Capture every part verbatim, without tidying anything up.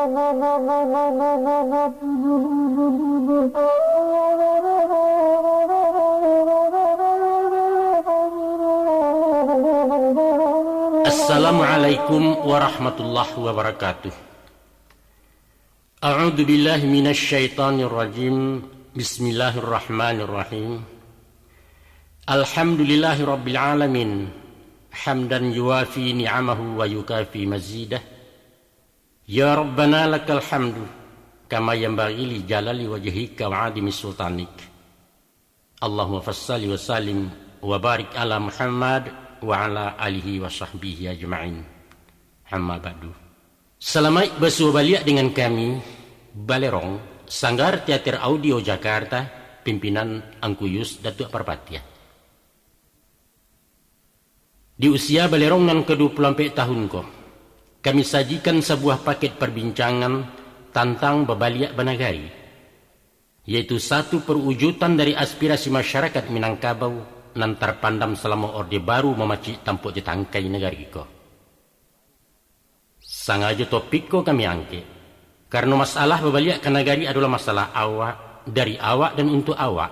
Assalamualaikum warahmatullahi wabarakatuh. A'udzu billahi minasy syaithanir rajim. Bismillahirrahmanirrahim. Alhamdulillahi rabbil alamin. Hamdan yuwafi ni'amahu wa yukafi mazidah. Ya Rabbana lakal hamdu, kama yanbaghi li jalali wajhika wa 'azimi sultanik. Allahumma fassalli wa sallim wa barik ala Muhammad wa ala alihi wa sahbihi ajma'in. Amma ba'du. Salamaik basuo baliak dengan kami, Balerong, Sanggar Teater Audio Jakarta, pimpinan Angku Yus Datuak Parpatiah. Di usia Balerong nan ka dua puluh ampek tahun ko, kami sajikan sabuah paket parbincangan tantang babaliak banagari, yaitu satu perwujudan dari aspirasi masyarakat Minangkabau nan tarpandam salamo Orde Baru mamacik tampuak jo tangkai nagari ko. Sangajo topik ko kami angkek, karano masalah babaliak ka nagari adolah masalah awak, dari awak dan untuak awak,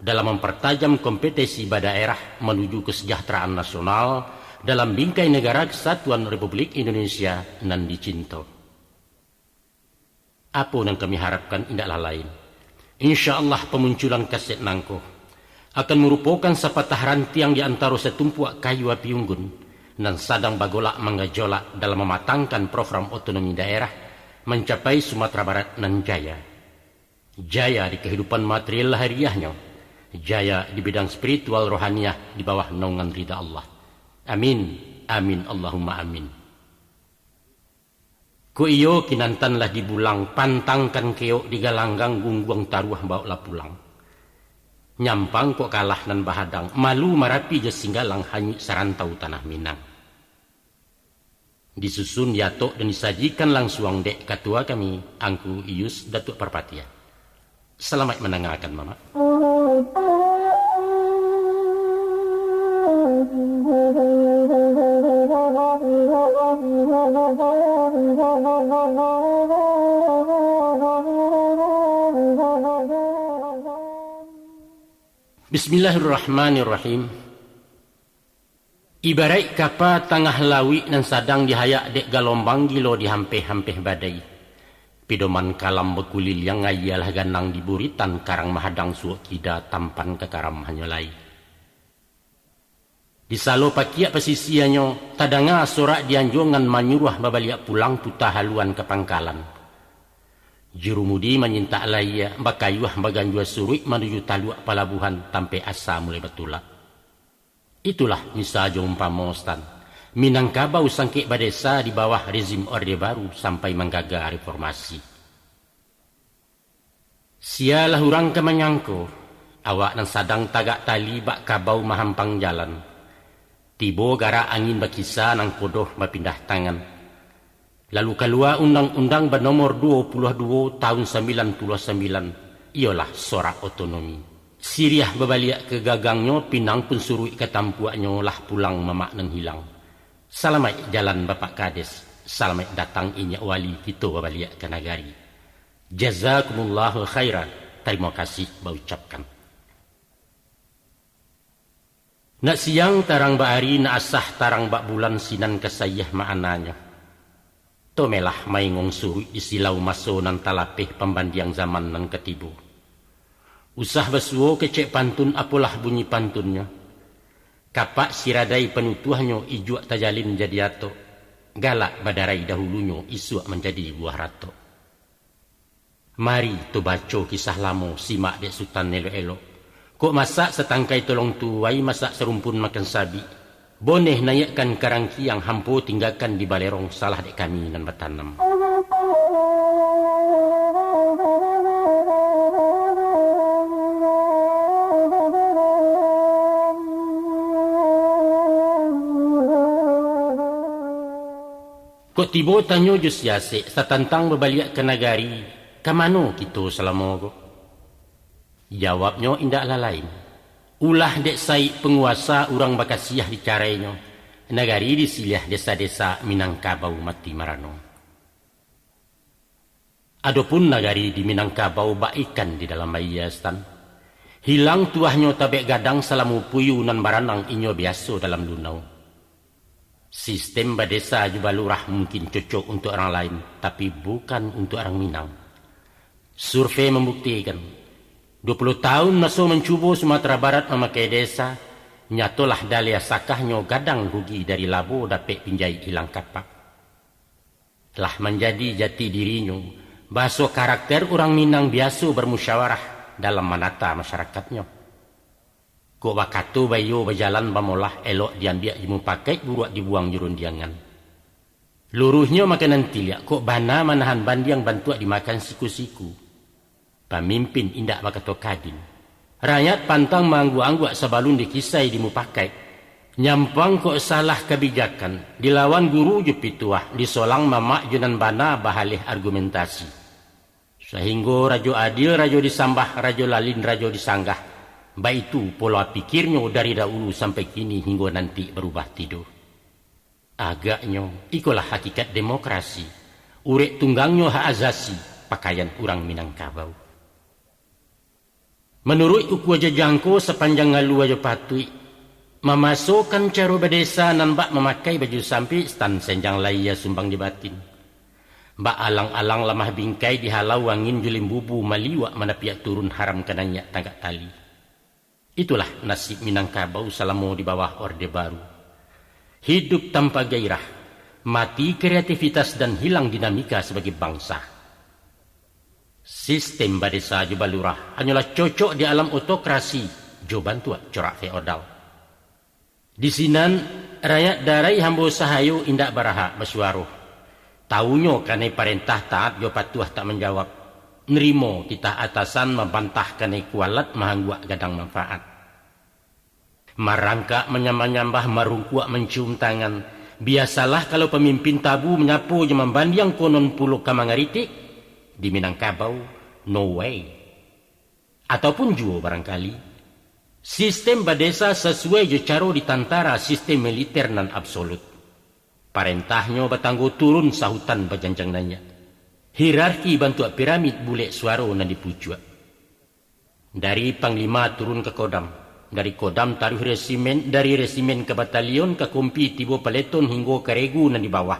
dalam mampartajam kompetensi badaerah manuju kesejahteraan nasional dalam bingkai negara kesatuan Republik Indonesia nan dicinto. Apo nan kami harapkan indaklah lain. Insya Allah, pamunculan kaset nangko akan marupokan sapatah rantiang di antaro satumpuak kayu api unggun nan sadang bagolak manggajolak dalam mamatangkan program otonomi daerah mancapai Sumatera Barat nan jaya. Jaya di kahidupan material lahiriahnyo, jaya di bidang spiritual rohaniah di bawah naungan rida Allah. Amin, amin, Allahumma amin. Kok iyo kinantan lah dibulang, pantangkan keok digalanggang, gungguang taruah bawoklah pulang. Nyampang kok kalah nan bahadang, malu Marapi jo Singgalang, hanyuik sarantau tanah Minang. Disusun, diatok, dan disajikan langsuang dek katua kami, Angku Iyus Datuak Parpatiah. Salamaik mandangakan, Mamak. Bismillahirrahmanirrahim. Ibaraik kapa tangah lauik nan sadang dihayak dek galombang, gilo dihampeh-hampeh badai. Pidoman kalam bakuliliang, aia lah ganang di buritan, karang mahadang suok kida, tampan ka karam hanyo lai. Di salo pakiak pasisianyo, tadanga sorak di anjuangan manyuruah babaliak pulang, puta haluan ka pangkalan. Jurumudi manyintak layia, bakayuah baganjua suruik manuju taluak palabuhan, tampek asa mulai batulak. Itulah misa jo umpamo, Stan. Minangkabau sangkek badesa di bawah rezim Orde Baru sampai manggaga reformasi. Sialah urang ka manyangko, awak nan sadang tagak tali bak kabau mahampang jalan. Tibo garak angin bakisa, nangkodoh bapindah tangan. Lalu kalua Undang-Undang banomor duo puluah duo tahun sambilan puluah sambilan, iyolah sorak otonomi. Siriah babaliak ka gagangnyo, pinang pun suruik ka tampuaknyo, lah pulang mamak nan hilang. Salamaik jalan Bapak Kades, salamaik datang inyiak wali, kito babaliak ka nagari. Jazakumullahu khairan, tarimo kasih baucapkan. Nak siang tarang bak ari, nak asah tarang bak bulan, sinan ka saiah maknanyo. Tomelah maingong suruik di silau maso nan talapeh, pambandiang zaman nan ka tibo. Usah basuo kecek pantun, apolah bunyi pantunnyo. Kapak siradai panutuahnyo, ijuak tajalin jadi atok. Galak badarai dahulunyo, isuak manjadi buah ratok. Mari, to baco kisah lamo, simak dek Sutan elok-elok. Kok masak satangkai tolong tuwai, masak sarumpun makan sabik. Boneh naiakkan ka rangkiang, hampo tinggakan di balerong, salah dek kami nan batanam. Kok tibo tanyo jo si Asek satantang babaliak ka nagari, ka mano kito salamo ko? Jawabnyo indaklah lain, ulah dek saik panguasa urang bakasiah dicarainyo, nagari disiliah desa-desa Minangkabau mati marano. Adopun nagari di Minangkabau bak ikan di dalam aia, Stan. Hilang tuahnyo tabek gadang salamo puyu nan baranang inyo biaso dalam dunau. Sistem badesa jo balurah mungkin cocok untuak urang lain, tapi bukan untuak urang Minang. Survei mambuktikan, duo puluah taun maso mancubo Sumatera Barat mamakai desa, nyatolah daliah sakahnyo gadang rugi dari labo dapek pinjai ilang kapak. Lah manjadi jati dirinyo, baso karakter urang Minang biaso bamusyawarah dalam manata masyarakatnyo. Kok bakato baiyo bajalan bamolah, elok diambiak jo mupakaik, buruak dibuang jo rundiangan. Luruihnyo makanan tiliak, kok bana manahan bandiang bantuak dimakan siku-siku. Pamimpin indak bakato kadin. Rakyat pantang maangguak-angguak sabalun dikisai di mupakaik. Nyampang kok salah kabijakan, dilawan guru jo pituah, disolang mamak jo nan bana bahaleh argumentasi. Sahinggo rajo adil, rajo disambah, rajo lalin, rajo disanggah. Baitu pola pikirnyo dari daulu sampai kini hinggo nanti barubah tido. Agaknyo, ikolah hakikat demokrasi. Urek tunggangnyo hak azasi, pakaian urang Minangkabau. Manuruik ukua jajangko sapanjang alua jo patuik, mamasokan caro badesa nan bak mamakai baju sampik, Stan, sanjang lai iyo sumbang di batin. Bak alang-alang lamah bingkai dihalau angin jo limbubu, maliuak manapiak turun haram ka naiak tagak tali. Itulah nasib Minangkabau salamo di bawah Orde Baru. Hidup tanpa gairah, mati kreativitas dan hilang dinamika sabagai bangsa. Sistem badesa jo balurah hanyolah cocok di alam otokrasi jo bantuak corak feodal. Di sinan, rakyat darai hambo sahayo indak barahak basuaro. Tawunyo kanai parentah taat jo patuah tak manjawab. Nerimo titah atasan, mambantah kanai kualat, maangguak gadang manfaat. Marangkak manyambah-nyambah, marungkuak mancium tangan. Biasalah kalau pamimpin tabu manyapo jo mambandiang, konon pulo ka mangaritik. Di Minangkabau, no way. Ataupun juo barangkali, sistem badesa sasuai jo caro di tantara, sistem militer nan absolut. Parentahnyo batanggo turun, sahutan bajanjang naiak. Hierarki bantuak piramid, bulek suaro nan di pucuak. Dari panglima turun ka kodam, dari kodam taruih resimen, dari resimen ka batalion, ka kompi tibo paleton, hinggo ka regu nan di bawah.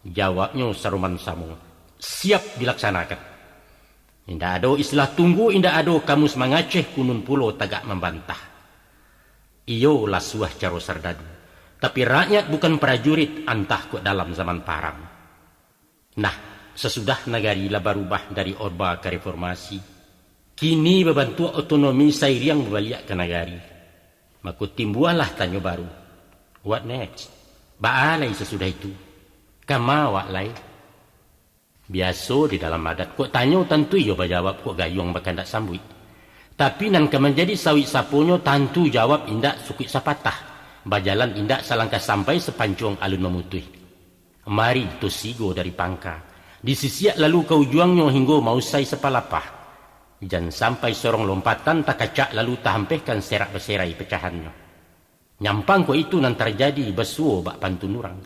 Jawabnyo saroman samo, siap dilaksanakan. Indak ado istilah tunggu, indak ado kamus mangaceh, kunun pulo tagak mambantah. Iyo, lasuah caro sardadu, tapi rakyat bukan prajurit, antah kok dalam zaman parang. Nah, sasudah nagari lah barubah dari Orba ka Reformasi, kini babantuak otonomi sairiang babaliak ka nagari, mako timbualah tanyo baru, what next? Baa lai sasudah itu? Kama awak lai? Biaso di dalam adat, kok tanyo tantu iyo bajawab, kok gayuang bakandak sambuik. Tapi nan ka manjadi sawik saponyo, tantu jawab indak sukuik sapatah, bajalan indak salangkah sampai, sapancuang alun mamutuih. Mari tosigo dari pangka, disisiak lalu ka ujuangnyo hinggo mausai sapalapah. Jan sampai sorong lompatan takacak lalu tahampehkan serak baserai pecahannyo. Nyampang kok itu nan tarjadi basuo bak pantun urang.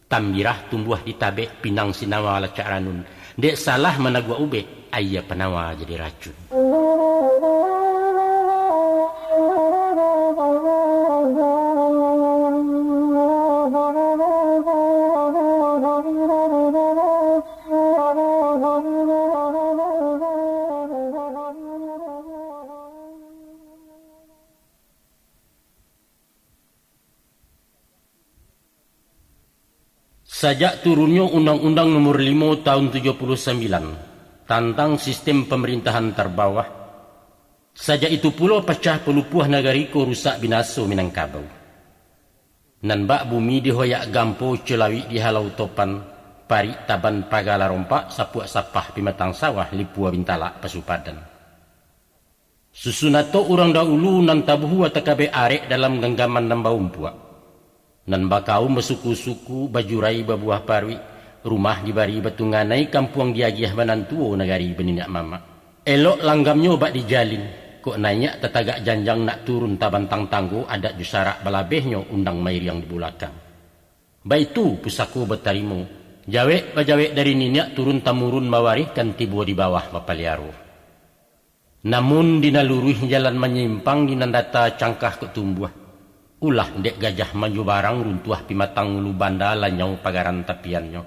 Tambirah tumbuah di tabek, pinang sinawa lacak ranun. Dek salah managuak ubek, aia panawa jadi racun. Sajak turunnyo Undang-Undang Nomor limo tahun tujuah puluah sambilan tantang sistem pamarintahan tarbawah, sajak itu pulo pacah palupuah nagari ko, rusak binaso Minangkabau. Nan bak bumi dihoyak gampo, culawik dihalau topan, parik taban pagala rompak, sapuak sapah pimatang sawah, lipua bintalak pasu padan. Susunato urang daulu nan tabuhua takabek arek dalam ganggaman nan baumpuak. Nan bakaum basuku-suku, bajurai babuah paruik, rumah dibari batunganai, kampuang diagiah banan tuo, nagari baniniak mamak. Elok langgamnyo bak dijalin, kok naiak tatagak janjang, nak turun tabantang tanggo, adat jo sarak balabehnyo, undang mairiang di bulakang. Baitu pusako batarimo, Jawek bajawek dari niniak turun tamurun bawarihkan tibo di bawah bapaliaro. Namun di nan luruih jalan manyimpang, di nan data cangkah kok tumbuah. Ulah dek gajah manjubarang runtuah pimatang ulu banda lanyau pagaran tapiannyo.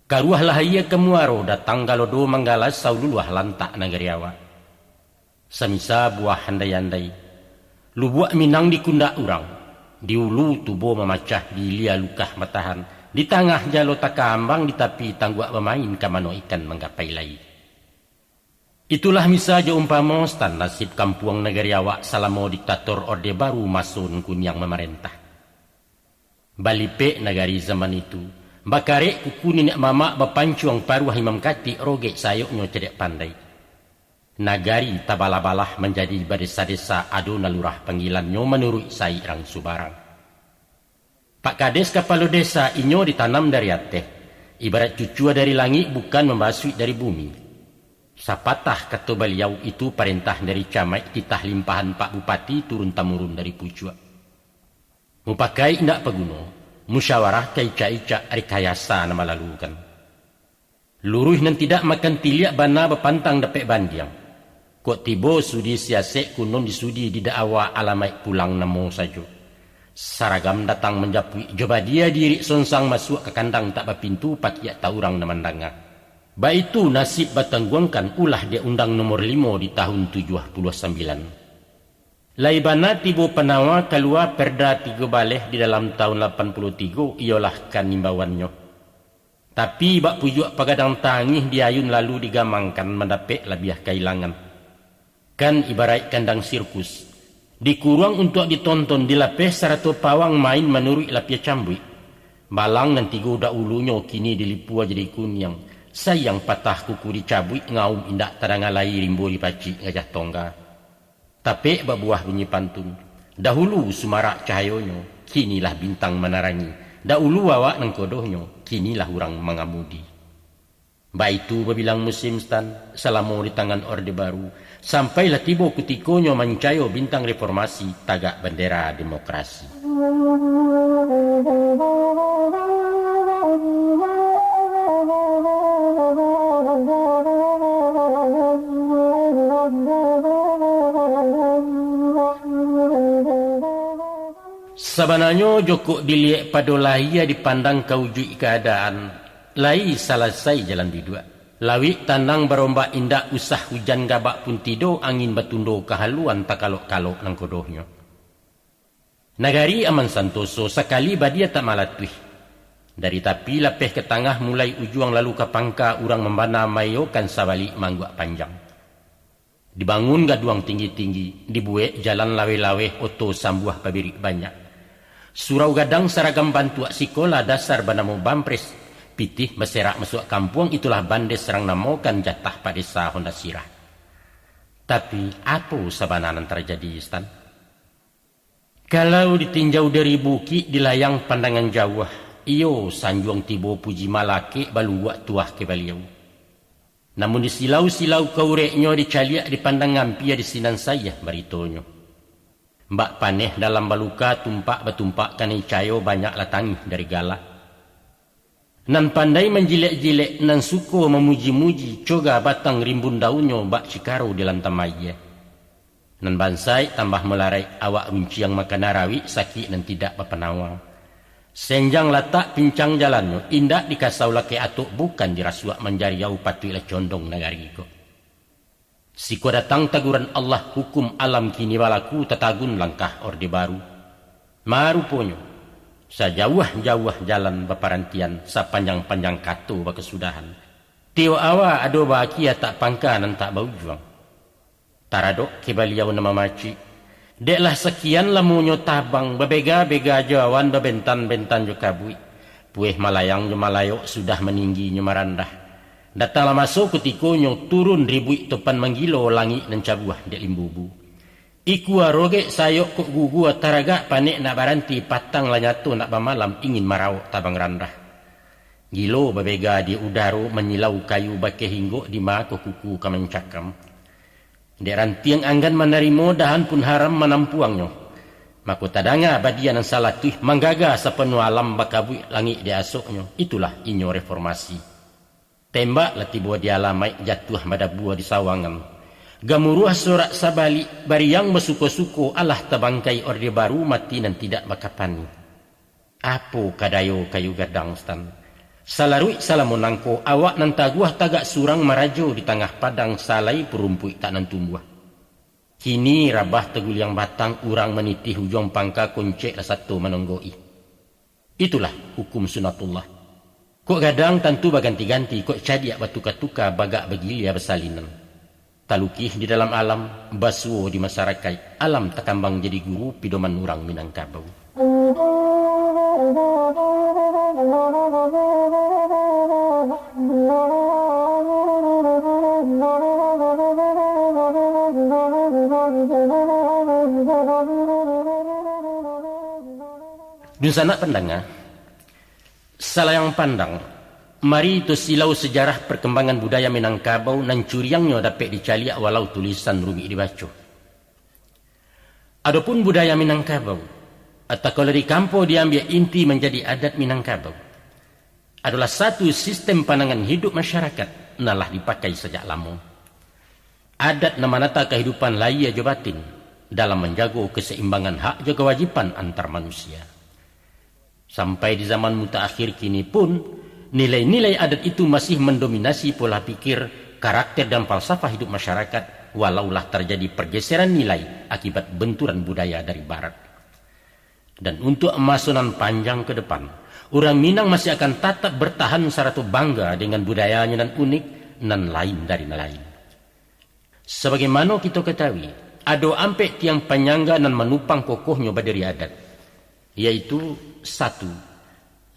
Karuah lah aia ka muaro datang galodo manggalas saululuah lantak nagari awak. Samisa buah andai-andai. Lubuak Minang di kundak urang, di ulu tubo mamacah, di ilia lukah batahan, di tangah jalo takambang, di tapi tangguak bamain ka mano ikan manggapai lai. Itulah misa jo umpamo stan nasib kampuang nagari awak salamo diktator Orde Baru maso Nan Kuniang mamarentah. Balipek nagari zaman itu, bakarek kuku niniak mamak, bapancuang paruah imam katik, rogek sayoknyo cadiak pandai. Nagari tabalah-balah manjadi badesa-desa, ado nan lurah panggilannyo manuruik saik rang subarang. Pak Kades kapalo desa inyo ditanam dari ateh, ibarat cucua dari langik bukan mambasuik dari bumi. Sapatah kato baliau itu parentah dari camaik, titah limpahan Pak Bupati turun tamurun dari pucuak. Mupakai indak paguno, musyawarah ka icak-icak, rekayasa nan malalukan. Luruih nan tidak makan tiliak, bana bapantang dapek bandiang. Kok tibo sudi siasek, kunon disudi didakwa, alamaik pulang namo sajo. Saragam datang manjapuik, jo badia diirik sonsang masuak ka kandang tak bapintu, pakiak taurang nan mandanga. Baitu nasib batangguangkan ulah dek Undang Nomor limo di tahun tujuah puluah sambilan. Lai bana tibo panawa kalua Perda tigo baleh di dalam tahun lapan puluah tigo, iyolah kan imbauannyo. Tapi bak pujuak pagadang tangih diayun lalu digamangkan, mandapek labiah kailangan. Kan ibaraik kandang sirkus, dikuruang untuak ditonton, dilapeh sarato pawang main manuruik lapia cambuik. Balang nan tigo dahulunyo kini dilipua jadi kuniang, sayang patah kuku dicabuik, ngaum indak tadanga lai, rimbo dipacik gajah tongga. Tapek babuah bunyi pantun, dahulu sumarak cahayonyo, kinilah bintang manarangi, dahulu awak nan kodohnyo, kinilah urang mangamudi. Baitu babilang musim stan, salamo di tangan Orde Baru, sampailah tibo kutikonyo mancayo bintang reformasi, tagak bandera demokrasi. Sabananyo, jokok diliek pado lahia, dipandang ka ujuik kaadaan, lai salasai jalan biduak. Lauik tanang barombak, indak usah ujan gabak pun tido, angin batundo ka haluan, takalok-kalok nan kodohnyo. Nagari aman santoso, sakali badia tak malatuih. Dari tapi lapeh ka tangah, mulai ujuang lalu ka pangka, urang mambana maiyokan, sabalik maangguak panjang. Dibangun gaduang tinggi-tinggi, dibuek jalan laweh-laweh, oto sambuah pabirik banyak. Surau gadang saragam bantuak, sikola dasar banamo Bampres, pitih baserak masuak kampuang, itulah Bandes rang namokan, jatah Pak Desa Honda Sirah. Tapi, apo sabana nan tarjadi, Stan? Kalau ditinjau dari bukik, dilayang pandangan jauah, iyo, sanjuang tibo puji malakek, baluak tuah ka baliau. Namun disilau-silau kaureknyo, dicaliak dipandang ampia, di sinan sayah baritonyo. Bak paneh dalam baluka, tumpak batumpak kanai cayo, banyaklah tangih dari galah. Nan pandai manjilek-jilek, nan suko mamuji-muji, coga batang rimbun daunnyo, bak cikaro di lantam aia. Nan bansaik tambah malaraik, awak runciang makana rawik, sakik nan tidak bapanawa. Senjang latak pincang jalannyo, indak dikasau lakek atok, bukan dirasuak manjariau, patuiklah condong nagari ko. Sikua datang taguran Allah, hukum alam kini balaku, tatagun langkah Orde Baru. Maruponyo, sajauah-jauah jalan baparantian, sapanjang-panjang kato bakasudahan. Tiok awa ado baakia, tak pangka nan tak baujuang. Taradok ka baliau nan mamacik, dek lah sakian lamonyo tabang, babega-bega jo awan, babentan-bentan jo kabuik. Pueh malayang jo malayok, sudah maninggi nyo marandah. Datanglah maso kutikonyo, turun ribuik topan manggilo, langik nan cabuah dek limbubu. Ikua rogek sayok kok gugua, taragak panek nak baranti, patang lah nyato nak bamalam, ingin marawok tabang randah. Gilo babega di udaro, manyilau kayu bakeh hinggok, di ma ko kuku ka mancakam. Dek rantiang anggan manarimo, dahan pun haram manampuangnyo. Mako tadanga badia nan salatuih manggaga sapanuah alam bakabuik langik di asoknyo. Itulah inyo reformasi. Tembak lah tibo di alamaik, jatuah madabua di sawangan. Gamuruah sorak sabalik, bariang basuko-suko, alah tabangkai Orde Baru, mati nan tidak bakapani. Apo ka dayo kayu gadang, Stan? Salaruik salamo nangko, awak nan taguah tagak surang marajo di tangah padang, salai pun rumpuik tak nan tumbuah. Kini rabah taguliang batang, urang manitih ujuang pangka, koncek lah sato manonggok-i. Itulah hukum sunatullah. Kok gadang tantu baganti-ganti, kok cadiak batuka-tuka, bagak bagilia basalinan. Talukih di dalam alam, basuo di masarakaik, alam takambang jadi guru, pidoman urang Minangkabau. Dunsanak pandanga, salayang pandang, mari tu silau sejarah perkembangan budaya Minangkabau nan curiangnyo dapek dicaliak walau tulisan rumik dibaco. Adopun budaya Minangkabau, atau kalau di kampo diambiak inti manjadi adat Minangkabau, adolah satu sistem pandangan hidup masyarakat nan lah dipakai sajak lamo. Adat nan manata kahidupan lahia jo batin dalam manjago kasaimbangan hak jo kawajiban antar manusia. Sampai di zaman mutaakhir kini pun, nilai-nilai adat itu masih mandominasi pola pikir, karakter, dan falsafah hidup masyarakat, walau lah tarjadi pargeseran nilai akibat benturan budaya dari Barat. Dan untuak maso nan panjang ka depan, urang Minang masih akan tatap bartahan sarato bangga dengan budayanyo nan unik, nan lain dari nan lain. Sabagaimano kito katahui, ado ampek tiang panyangga nan manupang kokohnyo badiri adat, yaitu, satu,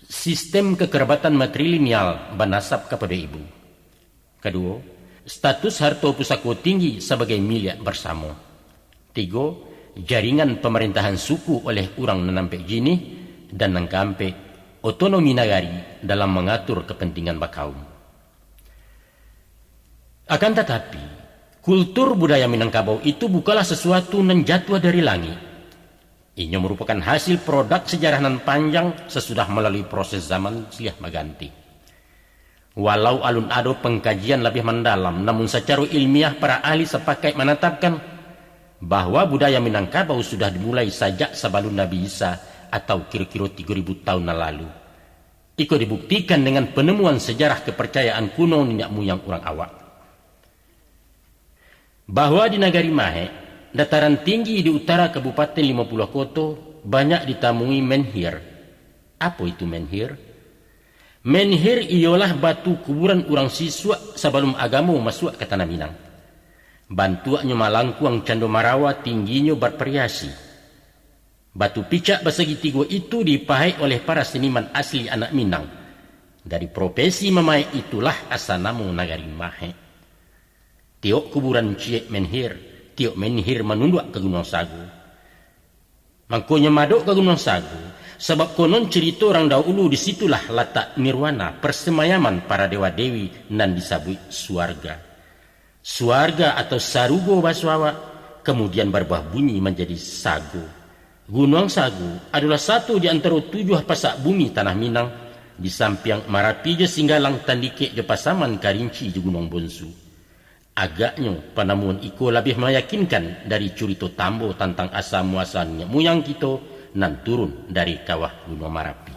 sistem kakarabatan matrilineal banasab kapado ibu. Kaduo, status harto pusako tinggi sabagai miliak barsamo. Tigo, jaringan pamarintahan suku oleh urang nan ampek jinih. Dan nan kaampek, otonomi nagari dalam mangatur kapantingan bakaum. Akan tatapi, kultur budaya Minangkabau itu bukanlah sasuatu nan jatuah dari langik. Inyo marupokan hasil produk sajarah nan panjang sasudah malalui proses zaman silih baganti. Walau alun ado pangkajian labiah mandalam, namun sacaro ilmiah para ahli sapakaik manatapkan bahwa budaya Minangkabau sudah dimulai sajak sabalun Nabi Isa atau kiro-kiro tigo ribu taun nan lalu. Iko dibuktikan dengan panemuan sajarah kaparcayaan kuno niniak muyang urang awak, bahwa di Nagari Mahek, dataran tinggi di utara Kabupaten Limo Puluah Koto, banyak ditamui menhir. Apo itu menhir? Menhir iyolah batu kuburan urang sisuak sabalun agamo masuak ka Tanah Minang. Bantuaknyo malangkuang cando marawa, tingginyo barvariasi. Batu picak basagitigo itu dipahaik oleh para seniman asli anak Minang. Dari profesi mamahaik itulah asa namo Nagari Mahek. Tiok kuburan ciek menhir, tiok menhir manunduak ka Gunuang Sago. Mangkonyo madok ka Gunuang Sago, sabab konon cirito urang dahulu di situlah latak nirwana, parsamayaman para dewa-dewi nan disabuik suarga. Suarga atau sarugo baso awak, kamudian baruah bunyi manjadi sago. Gunuang Sago adolah sato di antaro tujuah pasak bumi Tanah Minang, di sampiang Marapi jo Singgalang, tandikek jo Pasaman, Karinci jo Gunuang Bonsu. Agaknyo, panamuan iko labiah mayakinkan dari curito tambo tantang asa muaso niniak muyang kito nan turun dari kawah Gunuang Marapi.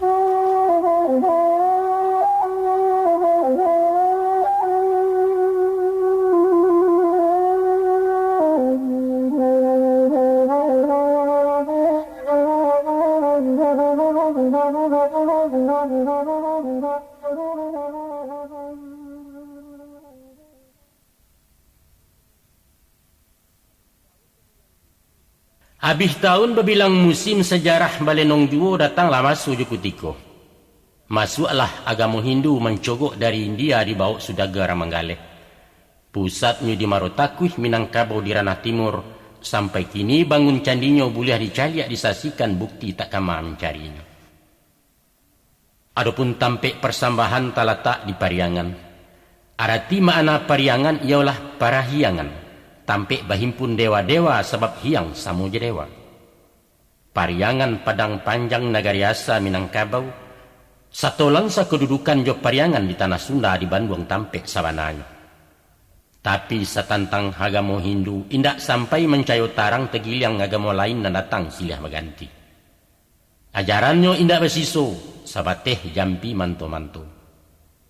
Abih taun babilang musim, sajarah balenong juo, datanglah maso jo kutiko. Masuaklah agamo Hindu mancogok dari India, dibawok sudaga Ramanggaleh. Pusatnyo di Marotakuih, Minangkabau di ranah timur, sampai kini bangun candinyo buliah dicaliak, disasikan, bukti tak kama mancarinyo. Adopun tampek parsambahan talatak di Pariangan. Arati makna Pariangan iyolah parahiangan, tampek bahimpun dewa-dewa, sabab hiang samo jo dewa. Pariangan Padang Panjang nagari asa Minangkabau, satolan sakodudukan jo Pariangan di Tanah Sunda di Banduang Tampek sabananyo. Tapi satantang agamo Hindu indak sampai mancayo tarang tagiliang agamo lain nan datang silih baganti. Ajarannyo indak basiso, sabateh jampi manto-manto.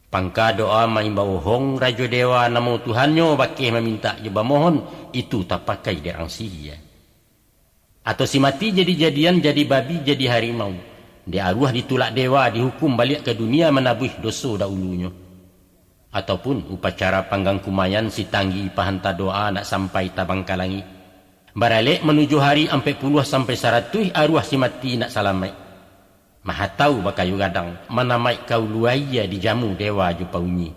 Pangka doa maimbau hong rajo dewa namo Tuhannyo bakeh mamintak jo bamohon, itu tapakai dek rang sihia. Atau si mati jadi-jadian, jadi babi, jadi harimau. Dek aruah ditulak dewa, dihukum baliak ka dunia manabuih doso dahulunyo. Ataupun upacara panggang kumayan si tanggi pahanta doa nak sampai tabang ka langik. Baralek manuju hari ampek puluah sampai saratuih aruah si mati nak salamaik. Mahatau bakayu gadang, manamaik ka ulu aia dijamu dewa jo paunyi.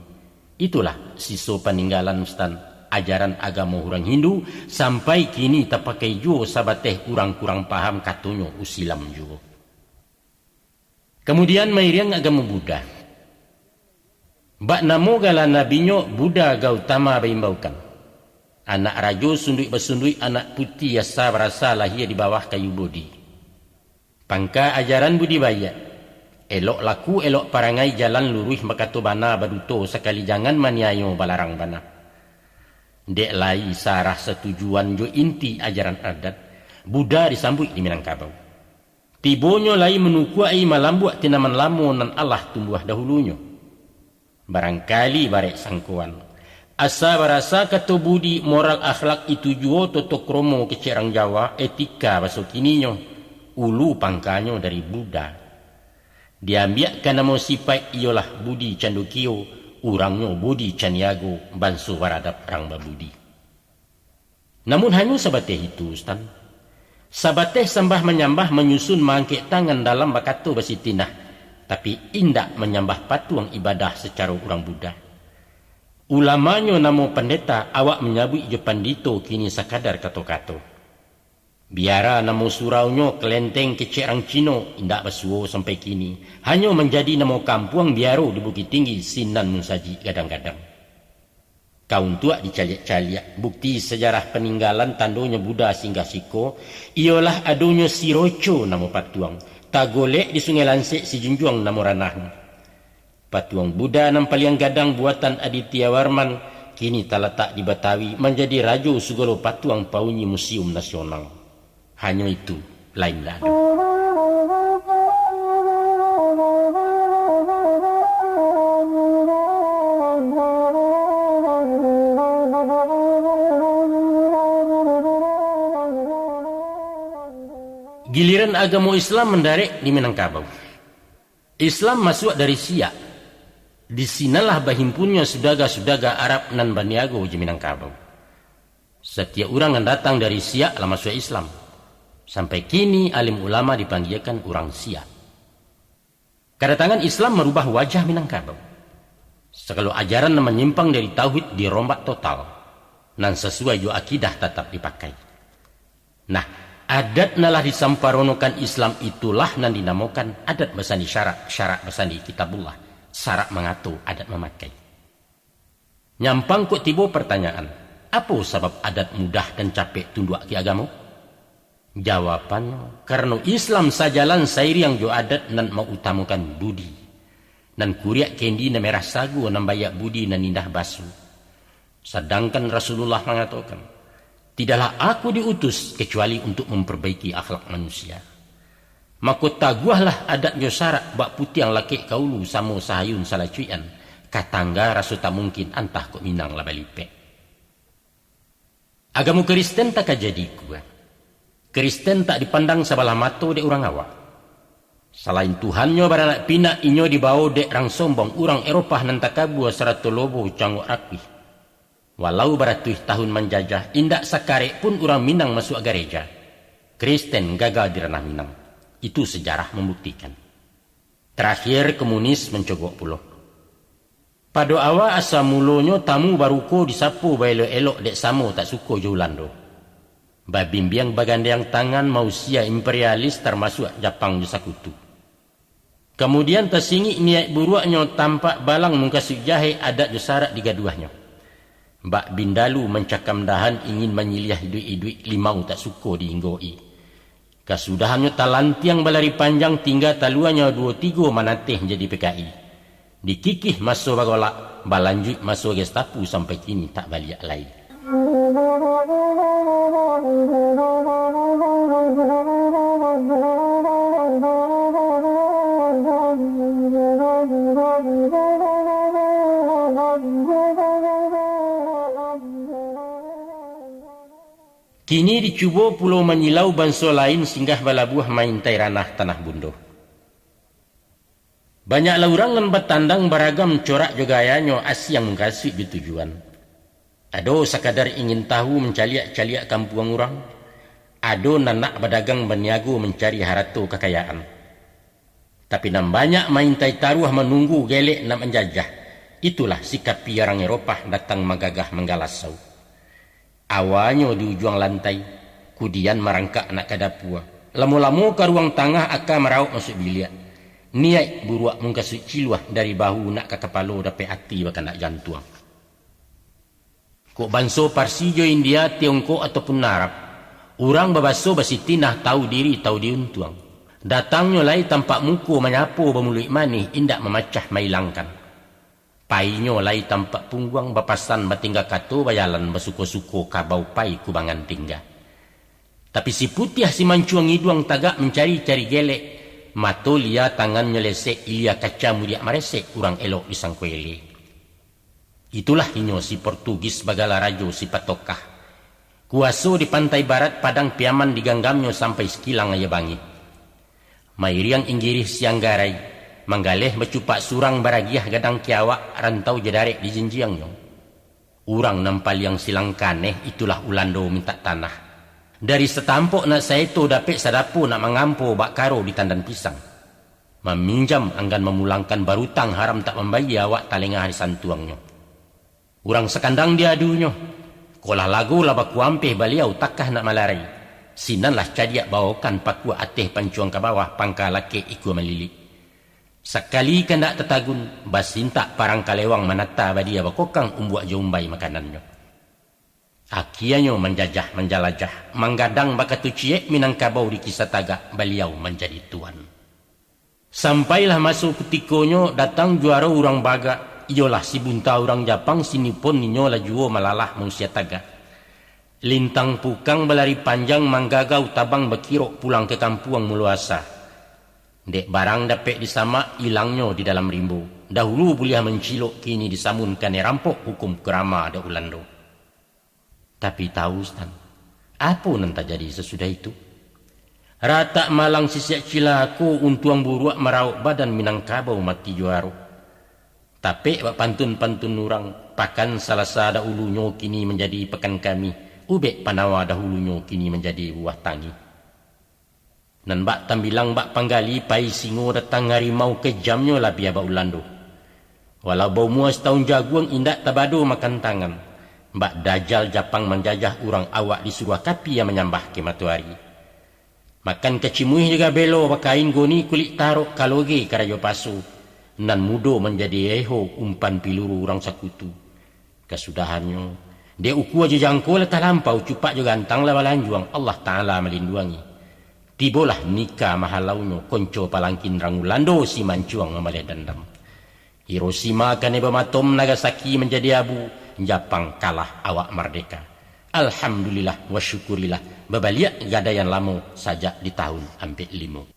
Itulah siso paninggalan Sutan, ajaran agamo urang Hindu, sampai kini tapakai juo sabateh urang kurang paham katonyo usilam juo. Kamudian mairiang agamo Buddha. Bak namo gala nabinyo Buddha Gautama baimbaukan. Anak rajo sunduik basunduik, anak puti asa barasa lahia di bawah kayu bodhi. Pangka ajaran budi baiak, elok laku, elok parangai, jalan luruih, bakato bana, baduto sakali, jangan maniayo, balarang bana. Dek lai sarah satujuan jo inti ajaran adat, Buddha disambuik di Minangkabau. Tibonyo lai manukuak-i, malambuak tanaman lamo nan alah tumbuah dahulunyo. Barangkali barek sangkoan. Asa barasa kato budi, moral akhlak, itu juo toto kromo kecek rang Jawa, etika baso kininyo, ulu pangkanyo dari Buddha. Diambiakkan namo sipaik iyolah Budi Candokio, urangnyo Budi Caniago, banso baradab rang babudi. Namun hanyo sabateh itu, Sutan. Sabateh sambah manyambah, manyusun maangkek tangan dalam bakato basitinah, tapi indak manyambah patuang ibadah sacaro urang Buddha. Ulamanyo namo pandeta, awak manyabuik jo pandito kini sakadar kato-kato. Biara namo suraunyo kelenteng kecek rang Cino, indak basuo sampai kini, hanyo manjadi namo kampuang biaro di Bukittinggi, sinan musajik gadang-gadang. Ka untuak dicaliak-caliak, bukti sajarah paninggalan tandonyo Buddha singgah siko, iyolah adonyo si Roco namo patuang, tagolek di Sungai Lansek, si Junjuang namo ranahnyo. Patuang Buddha nan paliang gadang buatan Adityawarman, kini talatak di Batawi, manjadi rajo sagalo patuang, paunyi museum nasional. Hanyo itu, lain ndak ado. Giliran agamo Islam mandarek di Minangkabau. Islam masuak dari Siak. Di sinanlah bahimpunnyo sudaga-sudaga Arab nan baniago jo Minangkabau. Satiok urang nan datang dari Siak lah masuak Islam. Sampai kini alim ulama dipanggiakan urang Siak. Kadatangan Islam marubah wajah Minangkabau. Sagalo ajaran nan manyimpang dari tauhid dirombak total, nan sasuai jo akidah tatap dipakai. Nah, adat nan lah disamparonokan Islam itulah nan dinamokan adat basandi syarak, syarak basandi Kitabullah, syarak mangato, adat mamakai. Nyampang kok tibo partanyaan, apo sabab adat mudah dan capek tunduak ka agamo? Jawabannyo, karano Islam sajalan sairiang jo adat nan mautamokan budi. Nan kuriak kendi nan merah sago, nan baiak budi nan indah baso. Sadangkan Rasulullah mangatokan, "Tidaklah aku diutus kecuali untuk memperbaiki akhlak manusia." Mako, taguahlah adat jo syarak, bak putiang lakek ka ulu samo sahayun salacuikan, ka tangga raso tak mungkin, antah kok Minang lah balipek. Agamo Kristen tak ka jadi kua. Kristen tak dipandang sabalah mato dek urang awak. Salain Tuhannyo baranak pinak, inyo dibawo dek rang sombong, urang Eropah nan takabua sarato lobo cangok rakuih. Walau baratuih tahun manjajah, indak sakarek pun urang Minang masuak gareja. Kristen gaga di ranah Minang. Itu sejarah mambuktikan. Tarakhir, komunis mancogok pulo. Pado awa asa mulonyo tamu baruko disapo baelok-elok dek samo tak suko jo Ulando. Babimbiang bagandeang tangan mausia imperialis, tarmasuak Japang jo sakutu. Kamudian, tasingik niaik buruaknyo, tampak balang mungkasuik jahek, adat jo sarak digaduahnyo. Bak bindalu mancakam dahan, ingin manyiliah iduik-iduik, limau tak suko diinggo-i. Kasudahannyo talantiang balari panjang, tingga taluanyo duo tigo manateh jadi P K I. Dikikih maso bagolak, balanjuik maso Gestapo sampai kini tak baliak lai. Kini dicubo pulo manyilau banso lain singgah balabuah maintai ranah tanah bundo. Banyaklah urang nan batandang, baragam corak jo gayanyo, asiang mukasuik jo tujuan. Ado sakadar ingin tahu, mancaliak-caliak kampuang urang. Ado nan nak badagang baniago, mancari harato kakayaan. Tapi nan banyak maintai taruah, manunggu gelek nak manjajah. Itulah sikapi arang Eropah datang manggagah manggalasau. Awanyo di ujuang lantai, kudian marangkak nak ka dapua. Lamo-lamo ka ruang tangah, aka marauk masuak biliak. Niaik buruak mukasuik ciluah, dari bahu nak ka kapalo, dapek ati bakandak jantuang. Kok banso Parsi jo India, Tiongkok ataupun Arab, urang babaso basitinah, tahu diri, tahu diuntuang. Datangnyo lai tampak muko, manyapo bamuluik manih, indak mamacah mailangkan. Painyo lai tampak pungguang, bapasan batingga kato, bajalan basuko-suko, kabau pai kubangan tingga. Tapi si putiah si mancuang iduang, tagak mancari-cari gelek, mato lia tangannyo lesek, ilia kaca mudiak maresek, urang elok disangko elek. Itulah inyo si Portugis bagala rajo si patokah. Kuaso di pantai barat Padang Piaman diganggamnyo sampai sakilang aia bangih. Mairiang Inggirih si anggarai, manggaleh bacupak surang baragiah gadang kiawak rantau jadarek dijinjiangnyo. Urang nan paliang silang kaneh itulah Ulando mintak tanah. Dari satampok nak saeto dapek sadapo nak mangampo bak karo di tandan pisang. Maminjam anggan mamulangkan barutang haram tak mambayia awak talengah disantuangnyo. Urang sakandang diadunyo. Kok lah lago lah bakuampeh baliau takah nak malarai. Sinan lah cadiak baokan pakuak ateh pancuang ka bawah pangka lakek ikua malilik. Sakali kandak tatagun, basintak parang kalewang manata badia bakokang umbuak jo umbai makanannyo. Akianyo manjajah manjalajah, manggadang bakatu ciek Minangkabau di kisah tagak baliau manjadi tuan. Sampailah maso kutikonyo datang juaro urang bagak, iyolah si Bunta urang Japang, si Nippon inyo lah juo malalah mausia tagak. Lintang pukang balari panjang, manggagau tabang bakirok pulang ka kampuang mulo asa. Dek barang dapek disamak, ilangnyo di dalam rimbo. Dahulu buliah mancilok, kini disamun kanai rampok, hukum kurama dek Ulando. Tapi tahu, Sutan, apo nan tajadi sasudah itu? Ratak malang sisiak cilako, untuang buruak marauk badan, Minangkabau mati juaro. Tapek bak pantun-pantun urang, pakan Salasa dahulunyo kini manjadi pakan kami, ubek panawa dahulunyo kini manjadi buah tangih. Nan bak tambilang bak panggali, pai singo datang harimau, kejamnyo labiah bak Ulando. Walau baumua satahun jaguang, indak tabado makan tangan. Bak Dajal Japang manjajah, urang awak disuruah kapia manyambah ka matoari. Makan kacimuih jo gabelo, bakain goni kulik tarok, kaloge karajo paso, nan mudo manjadi eho, umpan piluru urang sakutu. Kasudahannyo, dek ukua jo jangko lah talampau, cupak jo gantang lah balanjuang, Allah Ta'ala malinduangi. Tibolah nika mahalaunyo, konco palangkin rang Ulando, si mancuang mambaleh dandam. Hiroshima kanai bom atom, Nagasaki manjadi abu, Japang kalah awak mardeka. Alhamdulillah wa syukurilah, babaliak gadaian lamo sajak di tahun ampek limo.